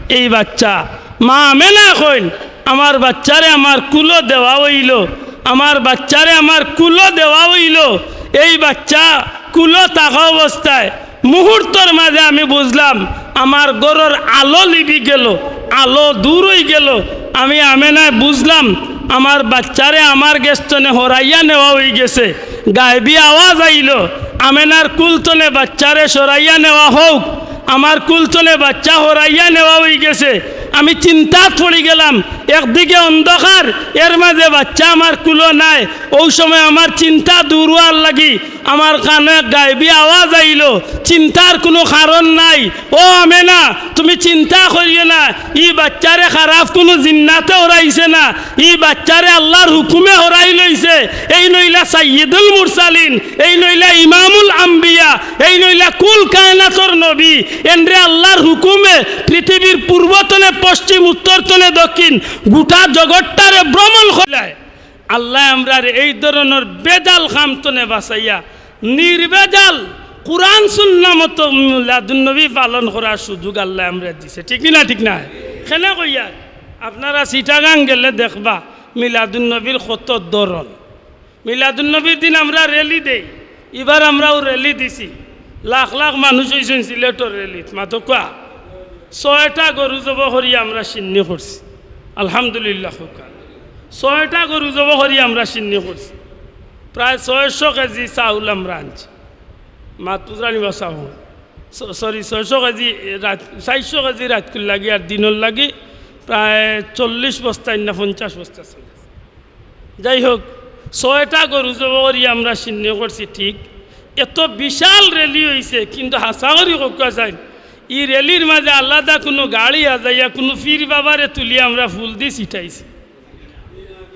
এই বাইচ্চা, মা আমেনা কইন, আমার বাইচ্চারে আমার কুলো দেওয়া অইলো, আমার বাইচ্চারে আমার কুলো দেওয়া অইলো। এই বাইচ্চা কুলো থাকা অবস্থায় মুহূর্তর মাঝে আমি বুঝলাম, আমার ঘরর আলো লিবি গেল, আলো দূর অইগেল। আমি আমেনায় বুঝলাম, আমার বাইচ্চারে আমার গেছ তনে হরাইয়া নেওয়া অইগেছে। গায়েবী আওয়াজ আইলো, "আমেনার কুল তনে বাইচ্চারে সরাইয়া নেওয়া হউক, আমার কুল তনে বাইচ্চা হরাইয়া নেওয়া অইগেছে।" আমি চিন্তাত পড়িগেলাম, একদিকে অন্ধকার, এর মাঝে বাইচ্চা আমার কুলো নাই। অউ সময় আমার চিন্তা দূর অওয়ার লাগি আমার কানো এক গায়েবী আওয়াজ আইলো, "চিন্তার কুনু কারণ নাই। ও আমেনা, তুমি চিন্তা করিও না, ই বাইচ্চারে খারাপ কুনু জিন্নাতে হরাইছে না, ই বাইচ্চারে আল্লার হুকুমে হরাই লইছে। এইন অইলা সাইয়্যিদুল মুরসালিন, এইন অইলা ইমামুল আম্বিয়া, এইন অইলা কুল কায়নাতর নবী। এনরে আল্লার হুকুমে পৃথিবীর পূর্ব তনে পশ্চিম, উত্তর তনে দক্ষিণ, গোটা জগৎটারে ভ্রমণ করিলায়।" আল্লায় আমরারে এই ধরনর বেজাল কাম তনে বাঁচাইয়া নির্বেজাল কুরআন সুন্নাহ মতো মিলাদুন্নবী পালন করার সুযোগ আল্লায় আমরারে দিছে। ঠিক নি না? ঠিক না? কেনে কইয়ার, আপনারা চিটাগাং গেলে দেখবা মিলাদুন্নবীর কত ধরন। মিলাদুন্নবীর দিন আমরা র‍্যালি দেই, ইবার আমরাও র‍্যালি দিছি। লাখ লাখ মানুষ অইছইন সিলেটর র‍্যালিত। মাতউক্কা। ছয়টা গরু জবো করি আমরা শিন্নি করছি। আলহামদুলিল্লাহ কউক্কা। ছয়টা গরু জবো করি আমরা শিন্নি করছি। প্রায় ছয়শো কেজি চাউল আমরা আনছি। মাত বুঝরানি বা চাউল। স-, sorry, ছয়শো কেজি রাইত, চাইরশো কেজি রাইতকুর লাগি আর দিনর লাগি প্রায় চল্লিশ বস্তা না পঞ্চাশ বস্তা চাউল। যাই হোক, ছয়টা গরু জবো করি আমরা শিন্নি করছি, ঠিক। এত বিশাল র‍্যালি অইছে, কিন্তু হাছা করি কউক্কা চাইন, ই র‍্যালির মাঝে আলাদা কুনু গাড়ি আজাইয়া কুনু পীর বাবারে তুলি আমরা ফুল দি ছিটাইছি?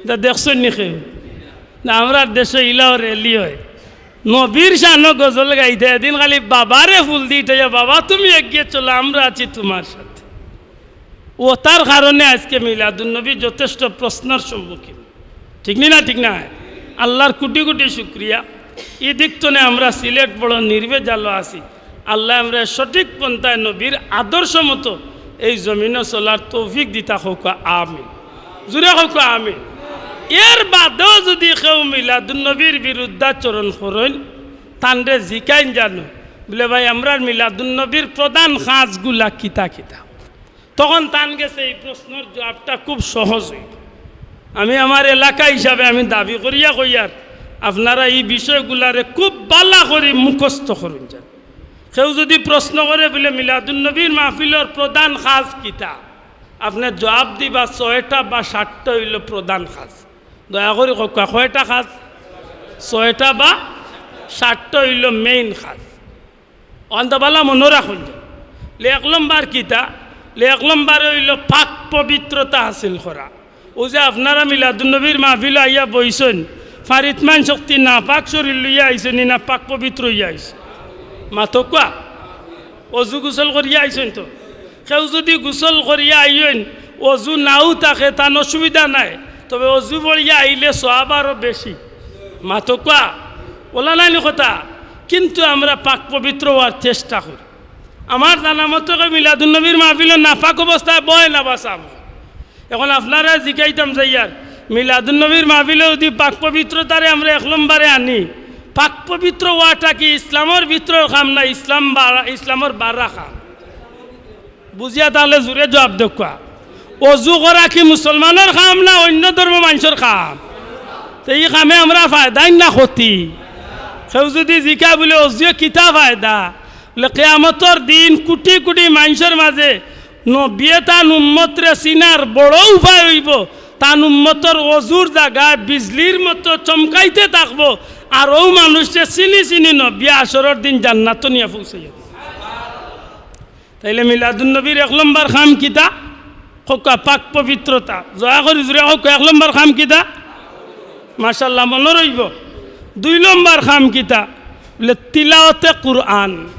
ইতা দেখছইন নি কেউ? না, আমরার দেশো ইলাও র‍্যালি অয়। নবীর শানো গজল গাইতা, এদিন খালি বাবারে ফুল দি ছিটাইয়া, "বাবা, তুমি এগিয়ে চলো, আমরা আছি তোমার সাথে।" অতার কারণে আইজকে মিলাদুন্নবী যথেষ্ট প্রশ্নর সম্মুখীন। ঠিক নি না? ঠিক না? আল্লার কুটি কুটি শুকরিয়া। ই দিক তনে আমরা সিলেট বড় নির্বেজালো আছি। আল্লায় আমরারে সঠিক পন্থায় নবীর আদর্শ মতো এই জমিনো চলার তৌফিক দিতা কউক্কা আমিন। জুরে কউক্কা আমিন। এর বাদেও যুদি কেউ মিলাদুন্নবীর বিরুদ্ধাচরণ করইন, তানরে জিকাইন যানো, বুলে, "ভাই, আমরার মিলাদুন্নবীর প্রধান কাজগুলা কিতা কিতা?" তখন তান গেছে ই প্রশ্নর জুয়াবটা খুব সহজ অইবো। আমি আমার এলাকা হিসাবে আমি দাবি করিয়া কইয়ার, আপনারা ই বিষয়গুলারে খুব ভালা করি মুখস্থ করইন যান। কেউ যুদি প্রশ্ন করে বুলে, "মিলাদুন্নবীর মাহফিলর প্রধান কাজ কিতা?" আপনে জুয়াব দিবা, "ছয়টা বা সাতটা অইলো প্রধান কাজ।" দয়া করি কউক্কা, কয়টা কাজ? ছয়টা বা সাতটা অইলো main কাজ। অন্তা ভালা মনো রাখইন। লে এক লম্বর কিতা? লে এক লম্বরে অইলো পাক পবিত্রতা হাসিল করা। অউ যে আপনারা মিলাদুন্নবীর মাহফিলো আইয়া বইছইন, ফারিদমান শক্তি নাপাক শরীর লইয়া আইছইন নি না পাক পবিত্র অইয়া আইছইন? মাতউক্কা। অজু গোসল করিয়া আইছইন তো? কেউ যুদি গোসল করিয়া আইন, অজু নাও থাকে, তান অসুবিধা নাই, তবে অজু পড়িয়া আইলে সওয়াব আরো বেশি। মাতউক্কা, অলা নায়নি কথা? কিন্তু আমরা পাক পবিত্র অওয়ার চেষ্টা করি। আমার জানা মতো কেউ মিলাদুন্নবীর মাহফিলো নাপাক অবস্থায় বয় না বা চাবো। এখন আপনারারে জিকাইতাম যাইয়ার, মিলাদুন্নবীর মাহফিলো যুদি পাক পবিত্রতারে আমরা এক লম্বরে আনি, পাক পবিত্র অওয়াটা কি ইসলামর ভিতরর কাম না ইসলাম বারা-, ইসলামর বারা কাম? বুঝিয়া তাইলে জুরে জুয়াব দেউক্কা। অজু করা কি মুসলমানর কাম না অইন্য ধর্ম মানষর কাম? তে ই কামে আমরার ফায়দাইন না ক্ষতি? কেউ যুদি জিকায় বুলে, "অজুয়ে কিতা ফায়দা?" বুলে, "কিয়ামতর দিন কুটি কুটি মানষর মাঝে নবিয়ে তান উম্মতরে চিনার বড় উপায় অইবো, তান উম্মতর অজুর জাগায় বিজলির মতো চমকাইতে থাকবো, আর অউ মানুষরে চিনি চিনি নবিয়ে হাশরর দিন জান্নাতো নিয়া পৌঁছাইয়া দিবো।" তাইলে মিলাদুন্নবীর এক লম্বর কাম কিতা? কউক্কা, পাক পবিত্রতা। দয়া করি জুরে কউক্কা, এক লম্বর কাম কিতা? মাশাআল্লাহ, মনো রইবো। দুই লম্বর কাম কিতা? বুলে, তিলাওয়াতে কুরআন,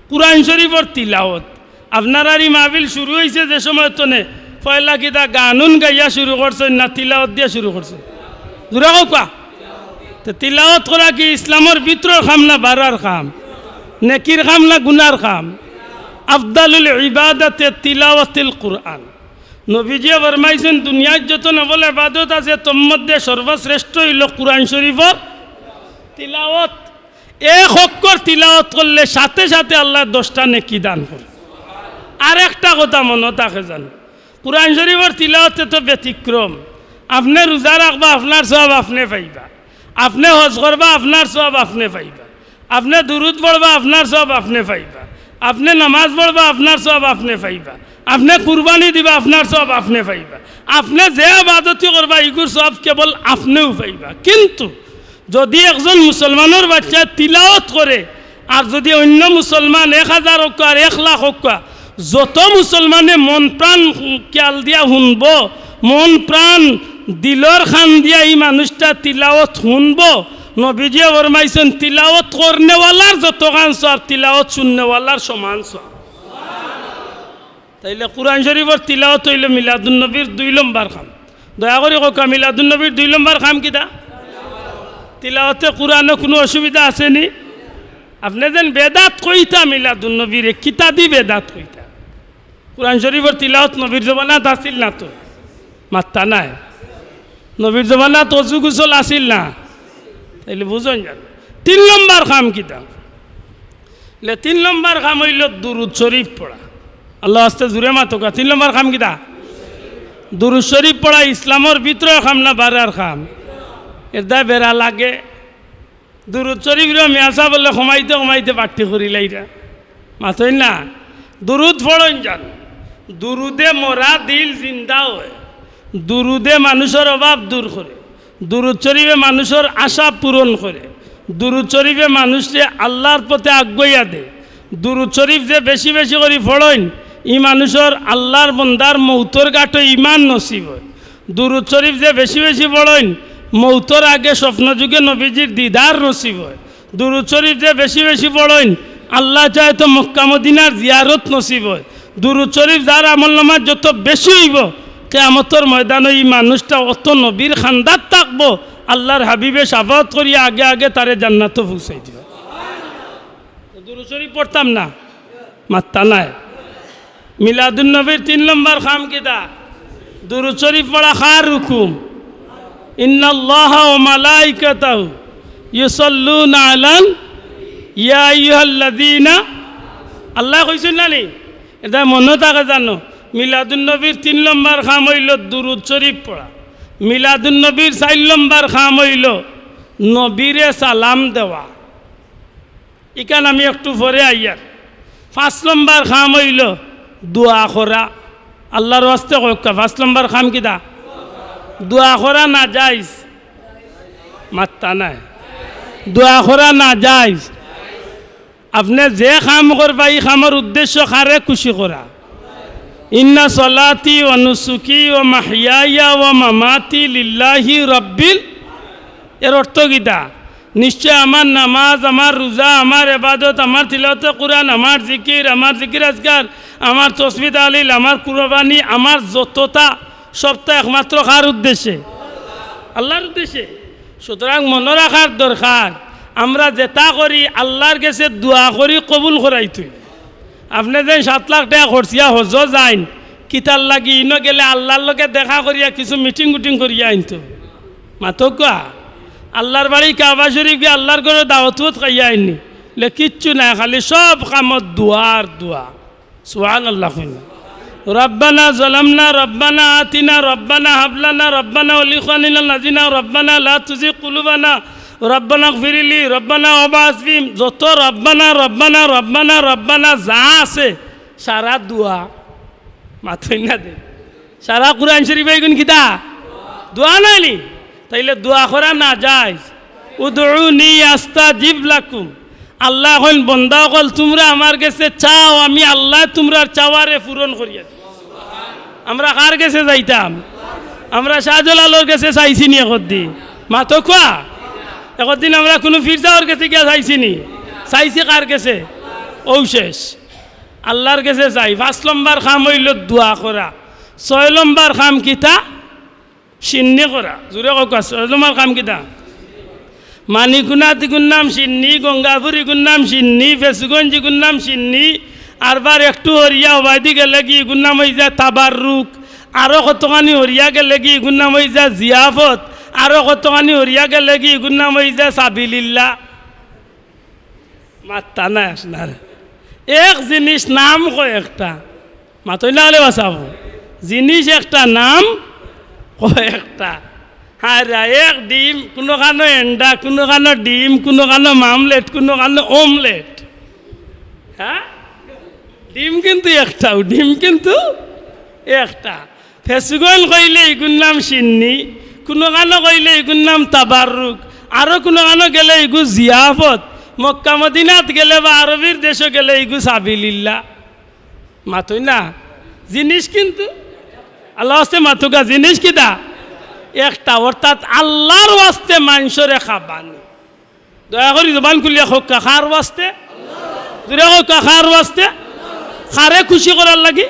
কুরআন শরীফর তিলাওয়াত। আপনারার ই মাহফিল শুরু অইছে যে সময় তনে, পয়লা কিতা গান-উন গাইয়া শুরু করছইন না তিলাওয়াত দিয়া শুরু করছইন? জুরে কউক্কা। তে তিলাওয়াত করা কি ইসলামর ভিতরর কাম না বারার কাম? নেকির কাম না গুনার কাম? আফদালুল ইবাদাতে তিলাওয়াতিল কুরআন। নবীজিয়ে ফরমাইছইন, দুনিয়াত যত নফল ইবাদত আছে, তন্মধ্যে সর্বশ্রেষ্ঠ অইলো কুরআন শরীফর তিলাওয়াত। এক অক্ষর তিলাওয়াত করলে সাথে সাথে আল্লায় দশটা নেকি দান করে। আর একটা কথা মনো থাকে জানো, কুরআন শরীফর তিলাওয়াতে তো ব্যতিক্রম। আপনে রোজা রাখবা, আপনার সওয়াব আপনে পাইবা। আপনে হজ করবা, আপনার সওয়াব আপনে পাইবা। আপনে দুরুদ পড়বা, আপনার সওয়াব আপনে পাইবা। আপনে নামাজ পড়বা, আপনার সওয়াব আপনে পাইবা। আপনে কুরবানি দিবা, আপনার সওয়াব আপনে পাইবা। আপনে যে ইবাদতি করবা, ইগুর সওয়াব কেবল আপনেউ পাইবা। কিন্তু যুদি একজন মুসলমানর বাচ্চায় তিলাওয়াত করে, আর যুদি অইন্য মুসলমান এক হাজার অউক্কা আর এক লাখ অউক্কা, যত মুসলমানে মন প্রাণ খিয়াল দিয়া হুনবো, মন প্রাণ দিলর কান দিয়া ই মানুষটা তিলাওয়াত হুনবো, নবীজিয়ে ফরমাইছইন, তিলাওয়াত করনেওয়ালার যতখান সওয়াব, তিলাওয়াত শুননেওয়ালার সমান সওয়াব। তাইলে কুরআন শরীফর তিলাওয়াত অইলো মিলাদুন নবীর দুই লম্বর কাম। দয়া করি কউক্কা, মিলাদুন নবীর দুই লম্বর কাম কিতা? তিলাওয়াতে কুরআনো কুনু অসুবিধা আছে নি? আপনে যেন বেদাত কইতা মিলাদুন নবীরে, কিতাদি বেদাত কইতা? কুরআন শরীফর তিলাওয়াত নবীর জমানাত আছিল না তো, মাত্তা নায়। নবীর জমানাত অজু গোসল আছিল না, তাইলে বুঝইন জানো। তিন লম্বর কাম কিতা? লে তিন লম্বর কাম অইলো দুরুদ শরীফ পড়া। আল্লার ওয়াস্তে জুরে মাতউক্কা, তিন লম্বর কাম কিতা? দুরুদ শরীফ পড়া ইসলামর ভিতরর কাম না বারার কাম? এর দায় বেড়া লাগে। দুরুদ শরীফরে মিয়া সাব বললে কমাইতে কমাইতে বাট্টি করিলাইরা। মাতইন না, দুরুদ পড়ইন জানো। দুরুদে মরা দিল জিন্দা অয়, দুরুদে মানুষর অভাব দূর করে, দুরুদ শরীফে মানুষর আশা পূরণ করে, দুরুদ শরীফে মানুষরে আল্লার পথে আগুয়াইয়া দেয়। দুরুদ শরীফ যে বেশি বেশি করি পড়ইন, ই মানুষর আল্লার বন্দার মউতর ঘাটো ইমান নসিব অয়। দুরুদ শরীফ যে বেশি বেশি পড়ইন, মউতর আগে স্বপ্নযোগে নবীজির দিদার নসিব অয়। দুরুদ শরীফ যে বেশি বেশি পড়ইন, আল্লায় চায় তো মক্কা মদিনার জিয়ারত নসিব অয়। দুরুদ শরীফ যার আমলনামাত যত বেশি অইবো, কিয়ামতর ময়দানো ই মানুষটা অত নবীর খান্দাত থাকবো, আল্লার হাবিবে শাফাআত করিয়া আগে আগে তারে জান্নাতো পৌঁছাই দিবা। দুরুদ শরীফ পড়তাম না, মাত্তা নায়। মিলাদুন নবীর তিন লম্বর কাম কিতা? দুরুদ শরীফ পড়া কার হুকুম? ইন্নাল্লাহা ওয়া মালাইকাতাহু ইউসাল্লুনা আলান ইয়া আইয়ুহাল্লাযিনা, আল্লায় কইছইন না নি? এর দায় মনো থাকে জানো, মিলাদুন নবীর তিন লম্বর কাম অইলো দুরুদ শরীফ পড়া। মিলাদুন নবীর চাইর লম্বর কাম অইলো নবীরে সালাম দেওয়া। ইখান আমি একটু পরে আইয়ার। পাঁচ লম্বর কাম অইলো দোয়া করা। আল্লার ওয়াস্তে কউক্কা, পাঁচ লম্বর কাম কিতা? দোয়া করা না জায়েজ? মাত্তা নায়। দোয়া করা না জায়েজ? আপনে যে কাম করবা, ই কামর উদ্দেশ্য কারে খুশি করা। ইন্না সলাতি ওয়া নুসুকি ওয়া মাহইয়ায়া ওয়া মামাতি লিল্লাহি রাব্বিল। এর অর্থ কিতা? নিশ্চয় আমার নামাজ, আমার রোজা, আমার ইবাদত, আমার তিলাওয়াতে কুরআন, আমার জিকির, আমার জিকির আজকার, আমার তসবিহ তাহলিল, আমার কুরবানি, আমার যততা, সবতা একমাত্র কার উদ্দেশ্যে? আল্লার উদ্দেশ্যে। সুতরাং মনো রাখার দরকার, আমরা যেতা করি আল্লার গেছে দোয়া করি কবুল করাইতো। আপনে যেন সাত লাখ টেকা খরচিয়া হজো যাইন, কিতার লাগি? ইনো গেলে আল্লার লগে দেখা করিয়া কিছু মিটিং উটিং করিয়া আইনতো। মাতউক্কা, আল্লার বাড়ি কাবা শরীফ গিয়া আল্লার ঘরো দাওয়াত উয়াত খাইয়া আইননি? লে কিচ্ছু নাই, খালি সব কামত দোয়া আর দোয়া। সুবহানাল্লাহ কইন। রব্বানা যালামনা, রব্বানা আতিনা, রব্বানা হাবলানা, রব্বানা ওয়া লিইখওয়ানিনাল্লাযিনা, রব্বানা লা তুযিগ কুলুবানা, রব্বানা ইগফিরলি, রব্বানা ওয়াবআস ফিহিম, যত রব্বানা, রব্বানা, রব্বানা, রব্বানা যা আছে, সারা দোয়া। মাতইন না দে। সারা কুরআন শরীফ ইগুন কিতা? দোয়া নায়নি? তাইলে দোয়া করা না জায়েজ? উদউনি আস্তাজিব লাকুম। আল্লায় কইন, বন্দা অকল, তুমরা আমার গেছে চাও, আমি আল্লায় তুমরার চাওয়ারে পূরণ করিয়া দিমু। আমরা কার গেছে যাইতাম? আমরা শাহজালালর গেছে চাইছিনি একদিন? মাতউক্কা। একদিন আমরা কুনু পীর সাবর গেছে গিয়া চাইছিনি? চাইছি কার গেছে? অউ শেষ। আল্লার গেছে চাই। পাঁচ লম্বর কাম অইলো দোয়া করা। ছয় লম্বর কাম কিতা? শিন্নি করা। জুরে কউক্কা, ছয় লম্বর কাম কিতা? মানিকুনাত ইগুর নাম শিন্নি, গঙ্গাপুর ইগুর নাম শিন্নি, ফেঞ্চুগঞ্জ ইগুর নাম শিন্নি। আরবার একটু হরিয়া হবায়দি গেলেগি ইগুর নাম অইযায় তাবাররুক। আরো কতখানি হরিয়া গেলেগি ইগুর নাম অইযায় জিয়াফত। আরো কতখানি হরিয়া গেলেগি ইগুর নাম অইযায় সাবিলিল্লাহ। মাত্তা নাই আপনার। এক জিনিস নাম কয়েকটা। মাতইন না অইলে বাঁচাবো। জিনিস একটা, নাম কয়েকটা। হায়রে, এক ডিম, কুনুখানো এন্ডা, কুনুখানো ডিম, কুনুখানো মামলেট, কুনুখানো অমলেট। হ্যাঁ, ডিম কিন্তু একটাউ, ডিম কিন্তু একটা। ফেসুগইন কইলে ইগুর নাম শিন্নি, কুনুখানো কইলে ইগুর নাম তাবাররুক, আরো কুনুখানো গেলে ইগু জিয়াফত। মক্কা মদিনাত গেলে বা আরবির দেশো গেলে ইগু সাবিলিল্লাহ। মাতইন না, জিনিস কিন্তু আল্লার ওয়াস্তে মাতুক্কা, জিনিস কিতা? একটা, অর্থাৎ আল্লার ওয়াস্তে মানষরে খাবানি। দয়া করি জবান খুলিয়া কউক্কা, কার ওয়াস্তে? জুরে কউক্কা, কার ওয়াস্তে? কারে খুশি করার লাগি?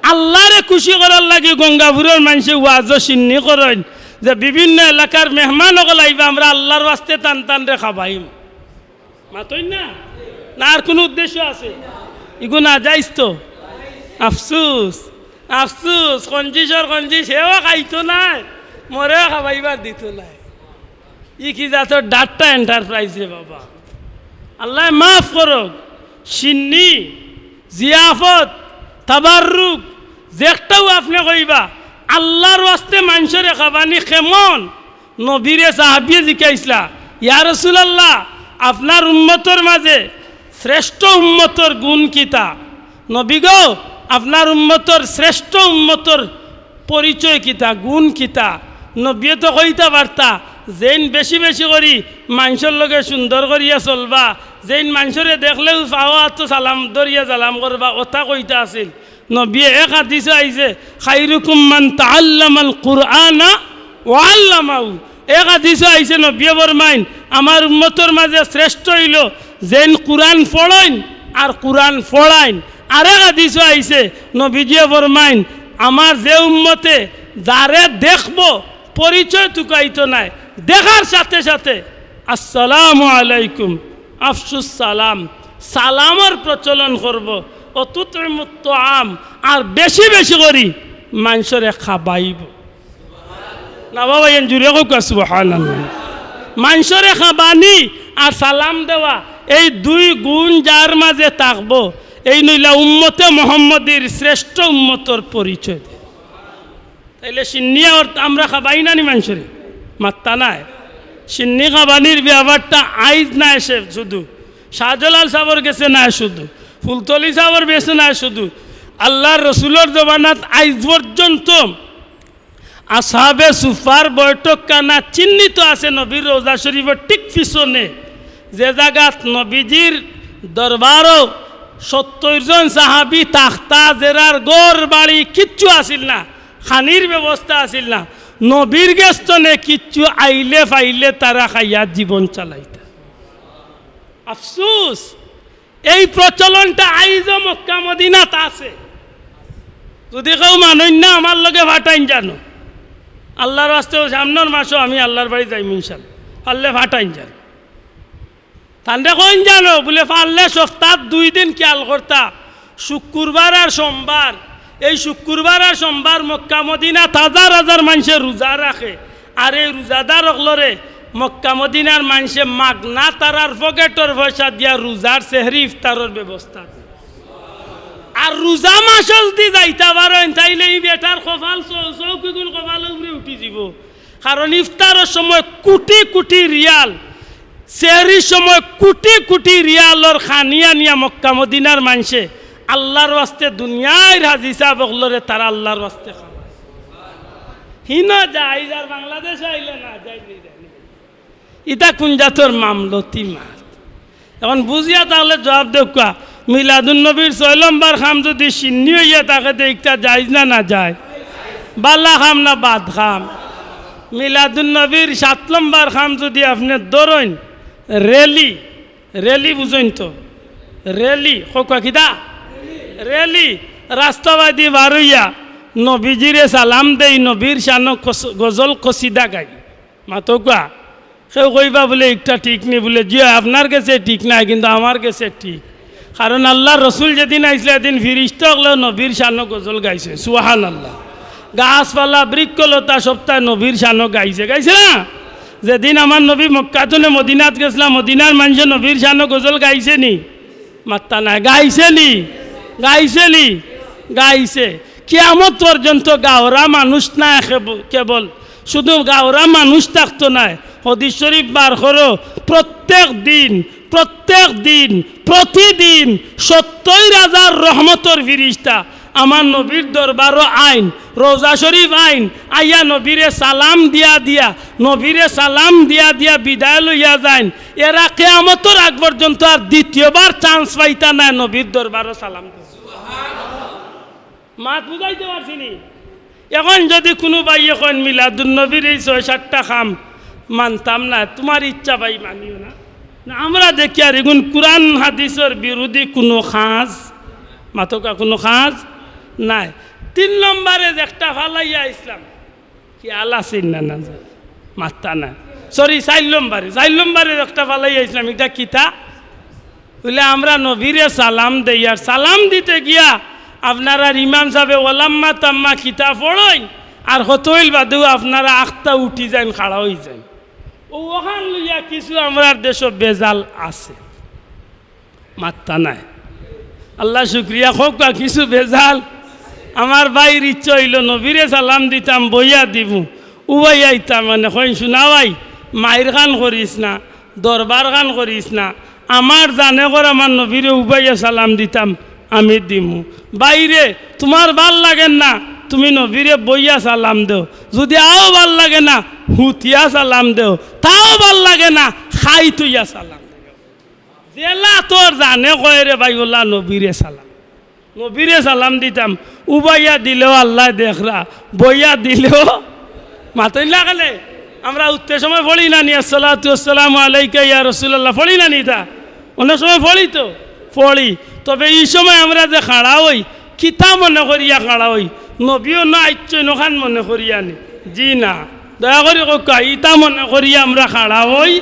আল্লারে খুশি করার লাগি। গঙ্গাপুরর মানষে ওয়াজো শিন্নি করইন যে বিভিন্ন এলাকার মেহমান অকল আইবা, আমরা আল্লার ওয়াস্তে তান তানরে খাবাইমু। মাতইন না? না আর কুনু উদ্দেশ্য আছে? ইগু নাজাইজ তো। আফসুস, আফসুস, কঞ্জিসর কঞ্জিস, হেও খাইতো নায়, মরেও খাবাইবার দিতো নায়। ই কি জাতর ডাট্টা এন্টারপ্রাইজ রে বাবা? আল্লায় মাফ করউক। শিন্নি, জিয়াফত, তাবাররুক, যেকটাউ আপনে কইবা, আল্লার ওয়াস্তে মানষরে খাবানি কেমন? নবীরে সাহাবিয়ে জিকাইছলা, "ইয়া রাসুলাল্লাহ, আপনার উম্মতর মাঝে শ্রেষ্ঠ উম্মতর গুণ কিতা?" নবী গো, আপনার উম্মতর শ্রেষ্ঠ উম্মতর পরিচয় কিতা, গুণ কিতা? নবীয়ে তো কইতা পারতা, যেইন বেশি বেশি করি মানষর লগে সুন্দর করিয়া চলবা, যেইন মানষরে দেখলেউ পাও আতো সালাম ধরিয়া সালাম করবা, অতা কইতা আছিল। নবীয়ে এক হাদিসো আইছে, "খাইরুকুম মান তাআল্লামাল কুরআনা ওয়া আল্লামাহু।" এক হাদিসো আইছে, নবীয়ে ফরমাইন, "আমার উম্মতর মাঝে শ্রেষ্ঠ অইলো যেইন কুরআন পড়ইন আর কুরআন পড়াইন।" আরেক হাদিসো আইছে, নবীজিয়ে ফরমাইন, "আমার যে উম্মতে যারে দেখবো, পরিচয় তুকাইতো নায়, দেখার সাথে সাথে আসসালামু আলাইকুম, আফসুস সালাম, সালামর প্রচলন করবো, অতুতইমুত তাআম, আর বেশি বেশি করি মানষরে খাবাইবো।" না বাবা, এন জুরে কউক্কা সুবহানাল্লাহ। মানষরে খাবানি আর সালাম দেওয়া, এই দুই গুণ যার মাঝে থাকবো, এইন অইলা উম্মতে মোহাম্মদীর শ্রেষ্ঠ উম্মতর পরিচয়। তাইলে শিন্নি আর আমরা খাবাই না নি মানষরে? মাত্তা নাই। শিন্নি খাবানির ব্যাপারটা আইজ নায় সে শুধু, শাহজালাল সাবর গেছে নায় শুধু, ফুলতলি সাবর গেছে নায় শুধু, আল্লার রসুলর জমানাত আইজ পর্যন্ত আসহাবে সুফার বৈঠকখানা চিহ্নিত আছে নবীর রওজা শরীফর ঠিক পিছনে, যে জাগাত নবীজির দরবারো সত্তইর জন সাহাবি থাকতা, যেরার ঘর বাড়ি কিচ্ছু আছিল না, খানির ব্যবস্থা আছিল না। নবীর গেছ তনে কিচ্ছু আইলে পাইলে তারা খাইয়া জীবন চালাইতা। আফসুস, এই প্রচলনটা আইজও মক্কা মদিনাত আছে। যুদি কেউ মানইন না, আমার লগে ফাটাইন যানো। আল্লার ওয়াস্তে অউ সামনর মাসো আমি আল্লার বাড়ি যাইমু ইনশাআল্লাহ। পারলে ফাটাইন যানো। তানরে কইন যানো, বুলে পারলে সপ্তাত দুই দিন খিয়াল করতা, শুক্কুরবার আর সোমবার। এই শুক্কুরবার আর সোমবার মক্কা মদিনাত হাজার হাজার মানষে রুজা রাখে। আর এই রুজাদার অকলরে মক্কা মদিনার মানষে মাগনা তারার পকেটর পয়সা দিয়া রুজার সেহরি ইফতারর ব্যবস্থা দেয়। আর রুজা মাসো যুদি যাইতা পারইন, তাইলে ই বেটার কপাল চৌ-, চউকিগুন কপালর উপরে উঠি যিবো। কারণ ইফতারর সময় কুটি কুটি রিয়াল, সেহরির সময় কুটি কুটি রিয়ালর খানি আনিয়া মক্কা মদিনার মানষে আল্লার ওয়াস্তে দুনিয়ার হাজি সাব অকলরে তারা আল্লার ওয়াস্তে খাওয়ায়। হিনো যাইজ আর বাংলাদেশো আইলে না যাইজ নি জানি। ইতা কুন জাতর মামলতি মাত? এখন বুঝিয়া থাকলে জুয়াব দেউক্কা। মিলাদুন নবীর ছয় লম্বর কাম যুদি শিন্নি অইয়া থাকে তে ইকটা যাইজ না, না যায়? বালা কাম না বাদ কাম? মিলাদুন নবীর সাত লম্বর কাম যুদি আপনে ধরইন, র‍্যালি, র‍্যালি বুঝইন তো? র‍্যালি, কউক্কা কিতা? র‍্যালি, রাস্তাবাদি বারইয়া নবীজিরে সালাম দেই, নবীর শানো কস-, গজল কসিদা গাই। মাতউক্কা। কেউ কইবা বুলে, "ইকটা ঠিক নি?" বুলে, "জি অয়, আপনার গেছে ঠিক নায়, কিন্তু আমার গেছে ঠিক।" কারণ আল্লার রসুল যেদিন আইছলা, এদিন ফিরিস্তা অকলেও নবীর শানো গজল গাইছে। সুবহানাল্লাহ। গাছপালা, বৃক্ষলতা সবতায় নবীর শানো গাইছে, গাইছে না? যেদিন আমার নবী মক্কা থনে মদিনাত গেছলা, মদিনার মানষে নবীর শানো গজল গাইছে নি? মাত্তা নাই। গাইছে নি? গাইছে নি? গাইছে। কিয়ামত পর্যন্ত গাওরা মানুষ নায় কেব-, কেবল, শুধু গাওরা মানুষ থাকতো নায়। হাদিস শরীফ বার করো, প্রত্যেক দিন, প্রত্যেক দিন, প্রতিদিন সত্তইর হাজার রহমতর ফিরিস্তা আমার নবীর দরবারো আইন, রওজা শরীফ আইন, আইয়া নবীরে সালাম দিয়া দিয়া, নবীরে সালাম দিয়া দিয়া বিদায় লইয়া যাইন। এরা কিয়ামতর আগ পর্যন্ত আর দ্বিতীয়বার chance পাইতা নায় নবীর দরবারো সালাম দিতা। মাত বুঝাইতে পারছি নি? এখন যদি কুনু ভাইয়ে কইন, "মিলাদুন নবীর এই ছয় সাতটা কাম মানতাম না", তুমার ইচ্ছা ভাই মানিও না। না, আমরা দেখিয়ার ইগুন কুরআন হাদিসর বিরোধী কুনু কাজ, মাতকা কুনু কাজ নাই। তিন নম্বরে যে একটা ফালাইয়া আইছলাম, খেয়াল আছে না, না? মাত্তা নাই। Sorry, চাইর নম্বরে, চাইর নম্বরে একটা ফালাইয়া আইছলাম, ইটা কিতা? বুলে, আমরা নবীরে সালাম দেই, আর সালাম দিতে গিয়া আপনারার ইমাম সাবে ওয়ালাম্মা তাম্মা কিতা পড়ইন, আর কত অইল বাদেউ আপনারা আখতা উঠি যাইন, খাড়া অই যাইন। অউ অখান লইয়া কিছু আমরার দেশো বেজাল আছে। মাত্তা নাই। আল্লাহ শুক্রিয়া, কউক্কা কিছু বেজাল। আমার ভাইর ইচ্ছা অইলো নবীরে সালাম দিতাম, বইয়া দিমু, উবাইয়া আইতাম, মানে কইন, "শুনা ভাই, মাইর খান করিস না, দরবার খান করিস না, আমার জানে কর আমার নবীরে উবাইয়া সালাম দিতাম, আমি দিমু। ভাইরে, তুমার ভালা লাগের না, তুমি নবীরে বইয়া সালাম দেও, যুদি আও ভালা লাগে না, হুতিয়া সালাম দেও, তাও ভালা লাগে না, খাই থইয়া সালাম দেও।" যেলা তোর জানে কয় রে ভাই, অলা নবীরে সালাম। নবীরে সালাম দিতাম, উবাইয়া দিলেও আল্লায় দেখরা, বইয়া দিলেও। মাতইন না কেনে? আমরা উঠতে সময় পড়ি না নি, "আসসালাতু ওয়াসসালামু আলাইকা ইয়া রাসূলুল্লাহ", পড়ি না নি ইতা? অনেক সময় পড়ি তো, পড়ি। তবে ই সময় আমরা যে খাড়া অই, কিতা মনে করিয়া খাড়া অই? নবীও না আইচ্ছইন অখান মনে করিয়া নি? জি না। দয়া করি কউক্কা, ইতা মনে করিয়া আমরা খাড়া অই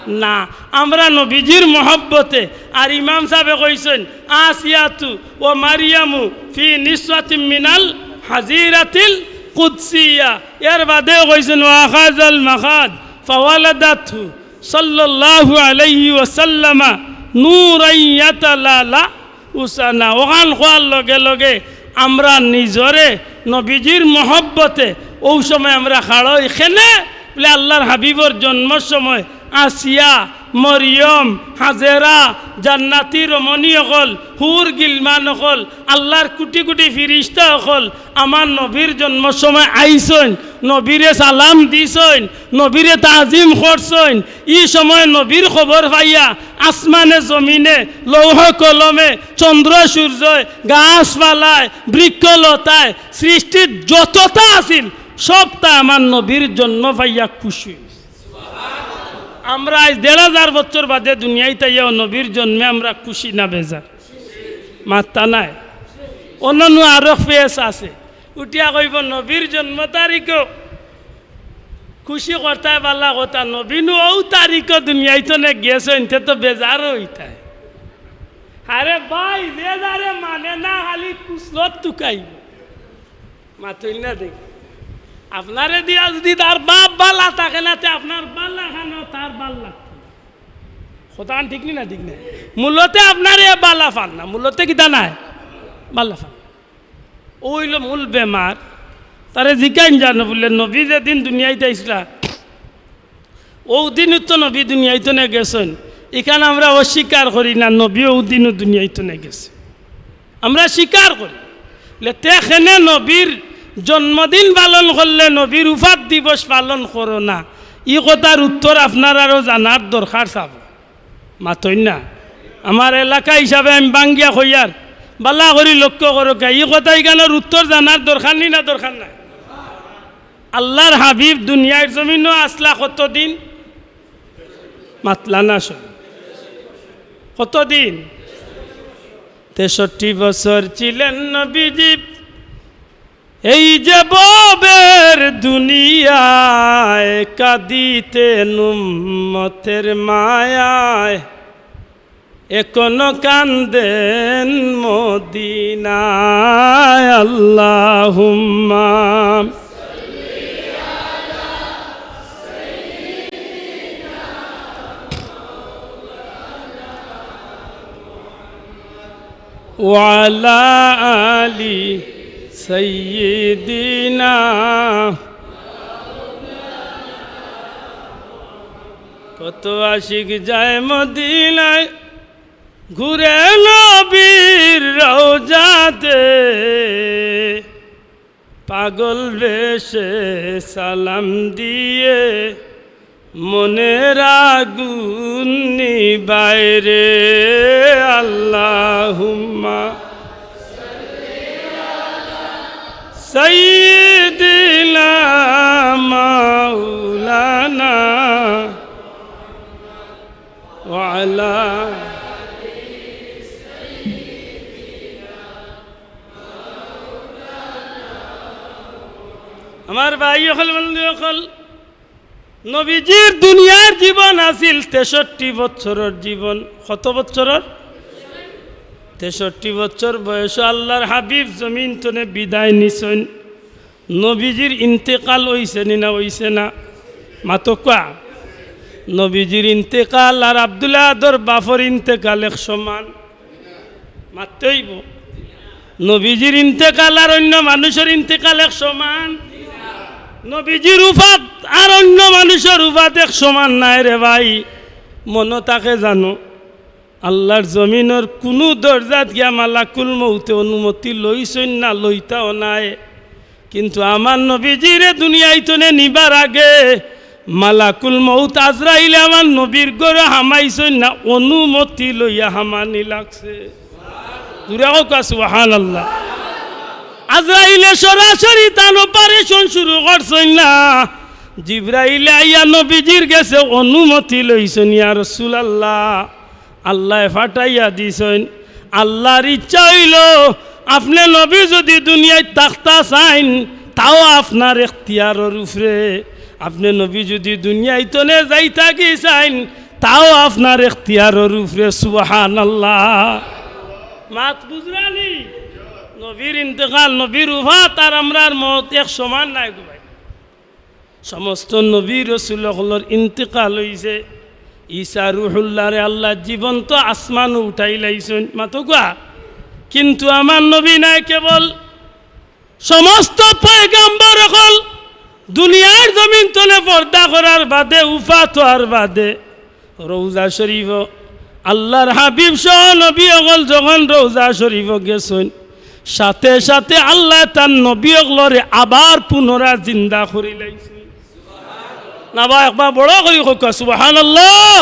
না। আমরা নবীজির মহব্বতে, আর ইমাম সাবে কইছইন, "আসিয়াতু ওয়া মারিয়ামু ফি নিসওয়াতিম মিনাল হাজিরাতিল কুদসিয়া।" এর বাদেও কইছইন, "ওয়া আখাযাল মাখাদ ফাওয়ালাদাতহু সাল্লাল্লাহু আলাইহি ওয়াসাল্লামা নূরান ইয়াতালালা।" উসানা, অখান কওয়ার লগে লগে আমরা নিজরে নবীজির মহব্বতে অউ সময় আমরা খাড়া অই। কেনে? বুলে আল্লার হাবিবর জন্মর সময় আসিয়া, মরিয়ম, হাজেরা, জান্নাতি রমণী অকল, হুর গিলমান অকল, আল্লার কুটি কুটি ফিরিস্তা অকল আমার নবীর জন্মর সময় আইছইন, নবীরে সালাম দিছইন, নবীরে তাজিম করছইন। ই সময় নবীর খবর পাইয়া আসমানে জমিনে, লৌহ কলমে, চন্দ্র সূর্যয়, গাছপালায়, বৃক্ষলতায়, সৃষ্টিত যততা আছিল, সবতা আমার নবীর জন্ম পাইয়া খুশি অইছে। আমরা আইজ দেড় হাজার বছর বাদে দুনিয়াইত আইয়াও নবীর জন্মে আমরা খুশি না বেজার? মাত্তা নাই। অন্যান্য আরো ফেস আছে, উঠিয়া কইবো, "নবীর জন্ম তারিখো খুশি করতায় ভালা কথা, নবী নু অউ তারিখো দুনিয়াইত থনে গেছইন, তে তো বেজার অইতায়।" আরে ভাই, যে যারে মানে না, খালি কুসলত তুকাইবো। মাতইন না দেখি। আপনারে দিয়া যুদি তার বাপ ভালা থাকে না, তে আপনার ভালা খানো তার ভালা লাগতো না। কথাখান ঠিক নি না? ঠিক না? মূলতে আপনারে ভালা পার না, মূলতে কিতা নায়? ভালা পার না। অউ অইলো মূল বেমার। তারে জিকাইন জানো বুলে, নবী যেদিন দুনিয়াইত আইছলা, অউ দিনউ তো নবী দুনিয়াইত থনে গেছইন। ইখান আমরা অস্বীকার করি না, নবী অউ দিনউ দুনিয়াইত থনে গেছে। আমরা স্বীকার করি। লে তে কেনে নবীর জন্মদিন পালন করলে নবীর উফাত দিবস পালন করো না? ই কথার উত্তর আপনারারও জানার দরকার চাবো। মাতইন না। আমার এলাকা হিসাবে আমি ভাঙ্গিয়া কইয়ার, ভালা করি লক্ষ্য করউক্কা, ই কথা ইখানর উত্তর জানার দরকার নি না দরকার নাই? আল্লার হাবিব দুনিয়ার জমিনো আছলা কতদিন? মাতলা না শুনি। কতদিন? তেষট্টি বছর ছিলেন নবীজি এই যে ভবের দুনিয়ায়, কাঁদিতেন উম্মতের মায়ায়। এখনো কান্দেন মদিনায়। আল্লাহুম্মা وعلى آل سيدنا। কত আশিক যায় মদিনায়, ঘুরে নবীর রওজাতে, পাগল বেশে সালাম দিয়ে মনের আগুন নিবায় রে। আল্লাহুম্মা সাইয়্যিদিনা মাওলানা ওয়া আলা। আমার ভাই অকল, বন্ধু অকল, নবীজির দুনিয়ার জীবন আছিল তেষট্টি বছরর জীবন। কত বছরর? তেষট্টি বছর বয়সো আল্লাহর হাবিব জমিন তনে বিদায় নিছইন। নবীজির ইন্তেকাল অইছে নি না অইছে না? মাতউক্কা। নবীজির ইন্তেকাল আর আব্দুল আহাদর বাফর ইন্তেকাল এক সমান? মাততে অইবো। নবীজির ইন্তেকাল আর অইন্য মানুষর ইন্তেকাল এক সমান? নবীজির উফাত আর অইন্য মানুষর উফাত এক সমান নায় রে ভাই। মনো থাকে জানো, আল্লাহর জমিনর কুনু দরজাত গিয়া মালাকুল মউতে অনুমতি লইছইন না, লইতাও নায়। কিন্তু আমার নবীজিরে দুনিয়াইতনে নিবার আগে মালাকুল মউত আজরাইলে আমার নবীর ঘরো হামাইছইন না, অনুমতি লইয়া হামানি লাগছে। জুরে কউক্কা সুবহানাল্লাহ। আজরাইলে সরাসরি তান operation শুরু করছইন না, জিব্রাইলে আইয়া নবীজির গেছে অনুমতি লইছইন, ইয়া রাসূলুল্লাহ, আল্লায় ফাটাইয়া দিছইন। আল্লাহর ইচ্ছা অইলো, আপনে নবী যুদি দুনিয়াত থাকতা চাইন, তাও আপনার এখতিয়ারর উপরে। আপনে নবী যুদি দুনিয়াইতনে যাইতা গি চাইন, তাও আপনার এখতিয়ারর উপরে। সুবহানাল্লাহ। মাত বুঝরানি? নবীর ইন্তেকাল, নবীর উফাত আর আমরার মউত এক সমান নায় গো ভাই। সমস্ত নবী রসুল অকলর ইন্তেকাল অইছে। ঈসা রুহুল্লাহরে আল্লায় জীবন্ত আসমানো উঠাইলাইছইন, মাতউক্কা। কিন্তু আমার নবী নায়, কেবল সমস্ত পয়গাম্বর অকল দুনিয়ার জমিন তনে পর্দা করার বাদে, উফাত অওয়ার বাদে, রওজা শরীফো আল্লাহর হাবিব সহ নবী অকল যখন রওজা শরীফো গেছইন, সাথে সাথে আল্লায় তান নবী অকলরে আবার পুনরায় জিন্দা করিলাইছইন। না বা একবার বড় করি কউক্কা সুবহানাল্লাহ।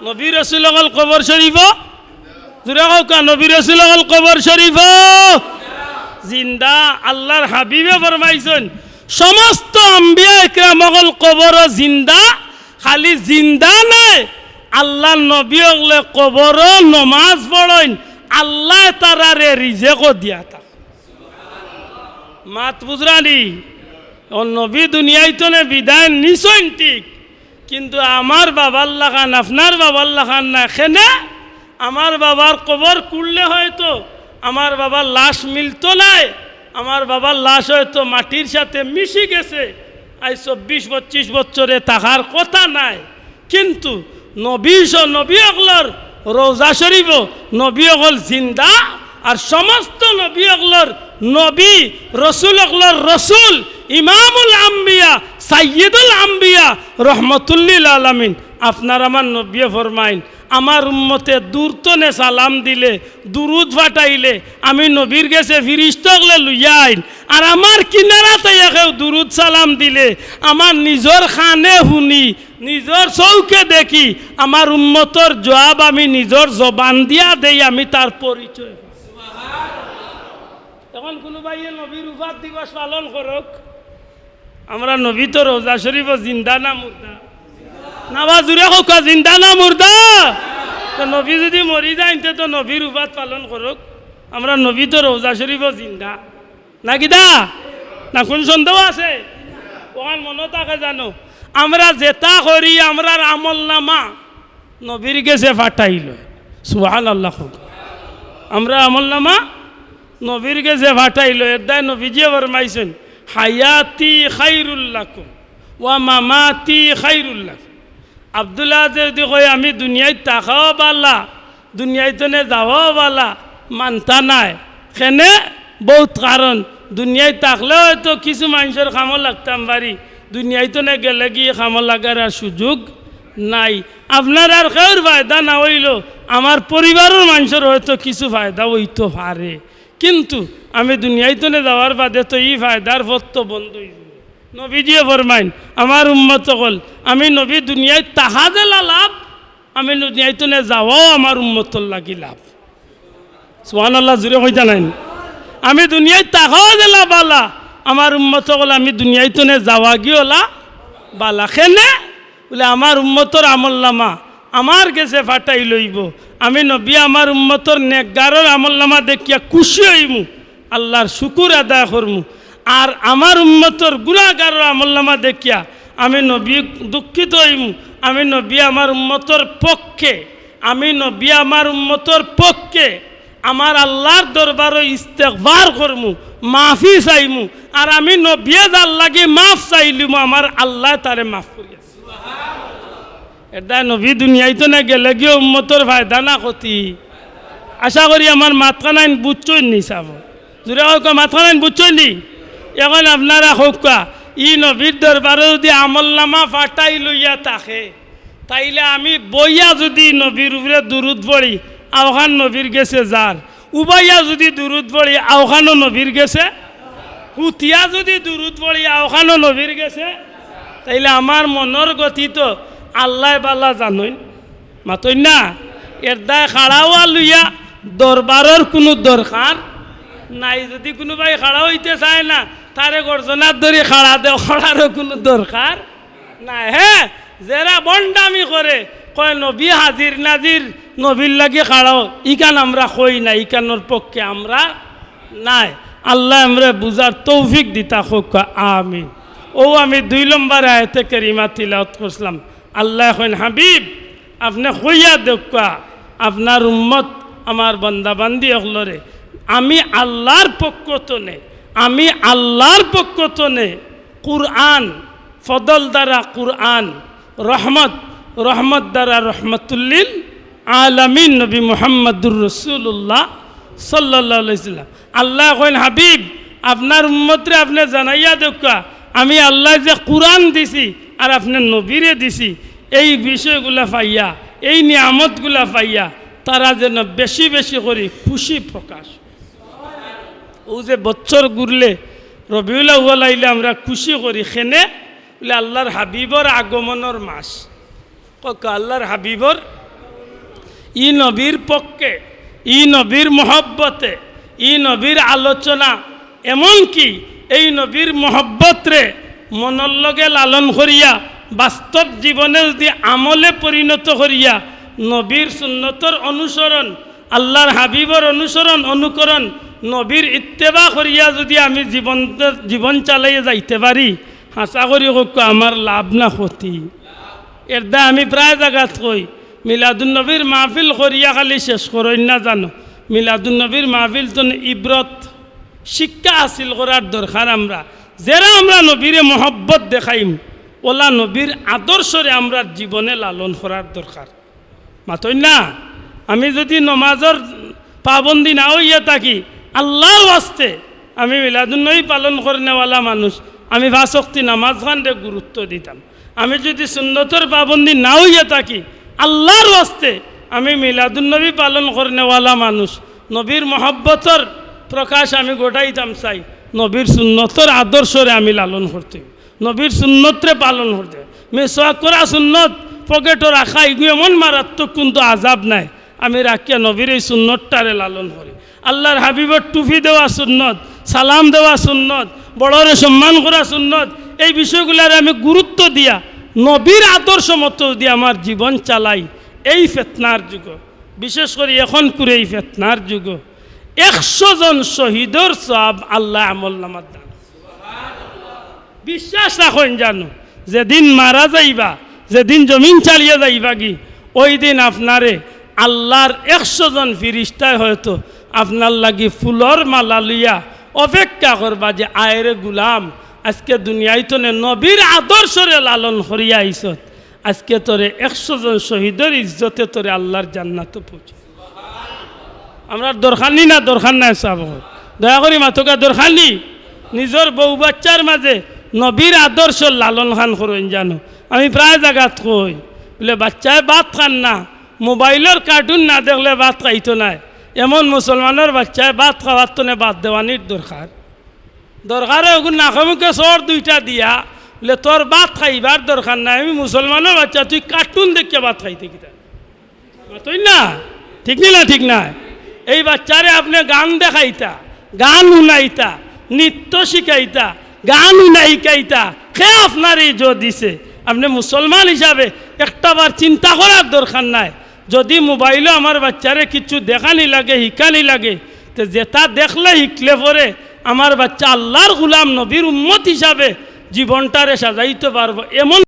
নবী রসুল অকল কবর শরীফো, জুরে কউক্কা, নবী রসুল অকল কবর শরীফো জিন্দা। আল্লাহর হাবিবে ফরমাইছইন, সমস্ত আম্বিয়া একরাম অকল কবরো জিন্দা, খালি জিন্দা নায়, আল্লাহর নবী অকলে কবরো নমাজ পড়ইন, আল্লায় তারারে রিজেকও দিয়া থাকইন। মাত বুঝরানি? অউ নবী দুনিয়াইতনে বিদায় নিছইন ঠিক, কিন্তু আমার বাবার লাখান, আপনার বাবার লাখান নায়। কেনে? আমার বাবার কবর খুঁড়লে হয়তো আমার বাবার লাশ মিলতো নায়, আমার বাবার লাশ হয়তো মাটির সাথে মিশি গেছে, আইজ চব্বিশ পঁচিশ বছরে থাকার কথা নায়। কিন্তু নবী স-, নবী অকলর রওজা শরীফো নবী অকল জিন্দা, আর সমস্ত নবী অকলর নবী, রসুল অকলর রসুল, ইমামুল আম্বিয়া, সাইয়্যিদুল আম্বিয়া, রহমতুল্লিল আলামিন, আপনার আমার নবীয়ে ফরমাইন, আমার উম্মতে দূর তনে সালাম দিলে, দুরুদ ফাটাইলে, আমি নবীর গেছে ফিরিস্তা অকলে লইয়া আইন। আর আমার কিনারাত আইয়া কেউ দুরুদ সালাম দিলে, আমার নিজর কানে হুনি, নিজর চউখে দেখি, আমার উম্মতর জুয়াব আমি নিজর জবান দিয়া দেই, আমি তার পরিচয়। অখন কুনু ভাইয়ে নবীর উফাত দিবস পালন করউক, আমরার নবী তো রওজা শরীফো জিন্দা না মুর্দা? না বা জুরে কউক্কা, জিন্দা না মুর্দা? তো নবী যুদি মরি যাইন, তে তো নবীর উফাত পালন করউক, আমরার নবী তো রওজা শরীফো জিন্দা। না কিতা? না কুন সন্দেহ আছে? অখান মনো থাকে জানো, আমরা যেতা করি, আমরার আমলনামা নবীর গেছে ফাটাইল। সুবহানাল্লাহ কউক। আমরার আমলনামা নবীর গেছে ফাটাইল। এরদায় নবীজিয়ে ফরমাইছইন, হায়াতি খাইরুল লাকুম ওয়া মামাতি খাইরুল লাকুম। আব্দুল্লাহ যদি কয়, আমি দুনিয়াত থাকাও বালা, দুনিয়াইতনে যাওয়াও বালা, মানতা নায়। কেনে? বউত কারণ। দুনিয়াত থাকলে হয়তো কিছু মানষর কামো লাগতাম পারি, দুনিয়াত থনে গেলেগি কামো লাগার আর সুযোগ নাই। আপনার আর কেউর ফায়দা না অইলো, আমার পরিবারর মানষর হয়তো কিছু ফায়দা অইতো পারে, কিন্তু আমি দুনিয়াত থনে যাওয়ার বাদে তো ই ফায়দার পথ তো বন্ধ অইযিবো। নবীজিয়ে ফরমাইন, আমার উম্মত অকল, আমি নবী দুনিয়াত থাকা যেলা লাভ, আমি দুনিয়াত থনে যাওয়াও আমার উম্মতর লাগি লাভ। সুবহানাল্লাহ, জুরে কইতা নাইন? আমি দুনিয়াত থাকাও যেলা বালা, আমার উম্মত অকল, আমি দুনিয়াত থনে যাওয়াগিও অলা বালা। কেনে? বুলে, আমার উম্মতর আমলনামা আমার গেছে পাঠাইল অইবো। আমি নবী আমার উম্মতর নেকগারর আমলনামা দেখিয়া খুশি অইমু, আল্লার শুকুর আদায় করমু। আর আমার উম্মতর গুনাগারর আমলনামা দেখিয়া আমি নবী দুঃখিত অইমু। আমি নবী আমার উম্মতর পক্ষে, আমি নবী আমার উম্মতর পক্ষে আমার আল্লার দরবারো ইস্তেগফার করমু, মাফি চাইমু। আর আমি নবিয়ে যার লাগি মাফ চাইলিমু, আমার আল্লায় তারে মাফ করিয়া দিছে। এরদায় নবী দুনিয়াত থনে গেলেগিও উম্মতর ফায়দা না ক্ষতি? আশা করি আমার মাতখানাইন বুঝছইন নি সাব? জুরে কউক্কা, মাতখানাইন বুঝছইন নি? এখন আপনারা কউক্কা, ই নবীর দরবারো যুদি আমলনামা পাঠাইল অইয়া থাকে, তাইলে আমি বইয়া যুদি নবীর উপরে দুরুদ পড়ি, অউখান নবীর গেছে যার, উবাইয়া যুদি দুরুদ পড়ি, অউখানও নবীর গেছে, হুতিয়া যুদি দুরুদ পড়ি, অউখানও নবীর গেছে, তাইলে আমার মনর গতি তো আল্লায় বালা জানইন। মাতইন না? এরদায় খাড়া অওয়া লইয়া দরবারর কুনু দরকার নাই। যুদি কুনুবায় খাড়া অইতে চায় না, তারে গর্দনাত ধরি খাড়া দেও, খাড়ারও কুনু দরকার নাই। হে, যেরা ভন্ডামি করে, কয় নবী হাজির নাজির, নবীর লাগি খাড়াও, ইখান আমরা কই না, ইখানর পক্ষে আমরা নাই। আল্লায় আমরারে বুঝার তৌফিক দিতা কউক্কা, আমিন। অউ আমি দুই নম্বর আয়াতে কারিমা তিলাওয়াত করছিলাম। আল্লায় কইন, হাবিব, আপনে কইয়া দেউক্কা, আপনার উম্মত, আমার বান্দাবান্দি অকলরে, আমি আল্লার পক্ষ থনে, আমি আল্লার পক্ষ থনে কুরআন, ফদল দ্বারা কুরআন, রহমত, রহমত দ্বারা রহমতুল্লিল আলামিন নবী মুহাম্মাদুর রাসূলুল্লাহ সাল্লাল্লাহু আলাইহি ওয়াসাল্লাম। আল্লায় কইন, হাবিব, আপনার উম্মতরে আপনে জানাইয়া দেউক্কা, আমি আল্লায় যে কুরআন দিছি আর আপনে নবীরে দিছি, এই বিষয়গুলা পাইয়া, এই নিয়ামতগুলা পাইয়া তারা যেন বেশি বেশি করি খুশি প্রকাশ। অউ যে বছর ঘুরলে, রবিউল আউয়াল আইলে আমরা খুশি করি, কেনে? বুলে আল্লার হাবিবর আগমনর মাস। কউক্কা, আল্লার হাবিবর, ই নবীর পক্ষে, ই নবীর মহব্বতে, ই নবীর আলোচনা, এমনকি এই নবীর মহব্বতরে মনর লগে লালন করিয়া বাস্তব জীবনে যুদি আমলে পরিণত করিয়া নবীর সুন্নতর অনুসরণ, আল্লার হাবিবর অনুসরণ, অনুকরণ, নবীর ইত্তেবা করিয়া যুদি আমি জীবন, জীবন চালাইয়া যাইতে পারি, হাছা করি কউক্কা, আমার লাভ না ক্ষতি? এরদায় আমি প্রায় জাগাত কই, মিলাদুন নবীর মাহফিল করিয়া খালি শেষ করইন না জানো। মিলাদুন নবীর মাহফিল থনে ইবরত, শিক্ষা হাসিল করার দরকার আমরা। যেরা আমরা নবীরে মহব্বত দেখাইমু, অলা নবীর আদর্শরে আমরার জীবনে লালন করার দরকার। মাতইন না? আমি যুদি নমাজর পাবন্দি না অইয়া থাকি, আল্লার ওয়াস্তে, আমি মিলাদুন নবী পালন করনেওয়ালা মানুষ, আমি পাঁচ ওয়াক্তি নমাজখানরে গুরুত্ব দিতাম। আমি যুদি সুন্নতর পাবন্দি না অইয়া থাকি, আল্লার ওয়াস্তে, আমি মিলাদুন নবী পালন করনেওয়ালা মানুষ, নবীর মহব্বতর প্রকাশ আমি ঘটাইতাম চাই, নবীর সুন্নতর আদর্শরে আমি লালন করতে অইবো। নবীর সুন্নতরে পালন করতে। মিসওয়াক করা সুন্নত, পকেটো রাখা, ইগু এমন মারাত্মক কুনু আযাব নাই। আমি রাখিয়া নবীর এই সুন্নতটারে লালন করি। আল্লার হাবিবর টুপি দেওয়া সুন্নত, সালাম দেওয়া সুন্নত, বড়রে সম্মান করা সুন্নত, এই বিষয়গুলারে আমি গুরুত্ব দিয়া নবীর আদর্শ মতো যুদি আমার জীবন চালাই, এই ফিতনার যুগো, বিশেষ করি এখনকুর এই ফিতনার যুগো, একশো জন শহীদর সওয়াব আল্লায় আমলনামাত দান। বিশ্বাস রাখইন জানো, যেদিন মারা যাইবা, যেদিন জমিন ছাড়িয়া যাইবাগি, ওই দিন আপনারে আল্লার একশো জন ফিরিস্তায় হয়তো আপনার লাগি ফুলর মালা লইয়া অপেক্ষা করবা যে, "আয়রে গুলাম, আজকে দুনিয়াত থনে নবীর আদর্শরে লালন করিয়া আইছত, আজকে তোরে একশো জন শহীদর ইজ্জতে তোরে আল্লার জান্নাতো পৌঁছে।" আমরার দরকার নি না দরকার নাই সাব? দয়া করি মাতউক্কা, দরকার নি? নিজর বউ বাচ্চার মাঝে নবীর আদর্শ লালন খান করইন জানো। আমি প্রায় জাগাত কই, বুলে বাচ্চায় ভাত খার না, মোবাইলর কার্টুন না দেখলে ভাত খাইতো নায়। এমন মুসলমানর বাচ্চায় ভাত খাওয়ার তনে বাদ দেওয়ানির দরকার। দরকারে ওগুর নাকে মুখে চড় দুইটা দিয়া, বুলে তোর ভাত খাইবার দরকার নাই, আমি মুসলমানর বাচ্চা, তুই কার্টুন দেখিয়া ভাত খাইতে কিতা? মাতইন না, ঠিক নি না? ঠিক নায়? এই বাচ্চারে আপনে গান দেখাইতা, গান হুনাইতা, নৃত্য শিখাইতা, গান হুনাই শিখাইতা, কে আপনারে ইজত দিছে? আপনে মুসলমান হিসাবে একটাবার চিন্তা করার দরকার নাই। যদি মোবাইলো আমার বাচ্চারে কিছু দেখানি লাগে, শিখানি লাগে, তে যেটা দেখলে শিখলে পরে আমার বাচ্চা আল্লার গুলাম নবীর উম্মত হিসাবে জীবনটারে সাজাইতো পারবো। এমন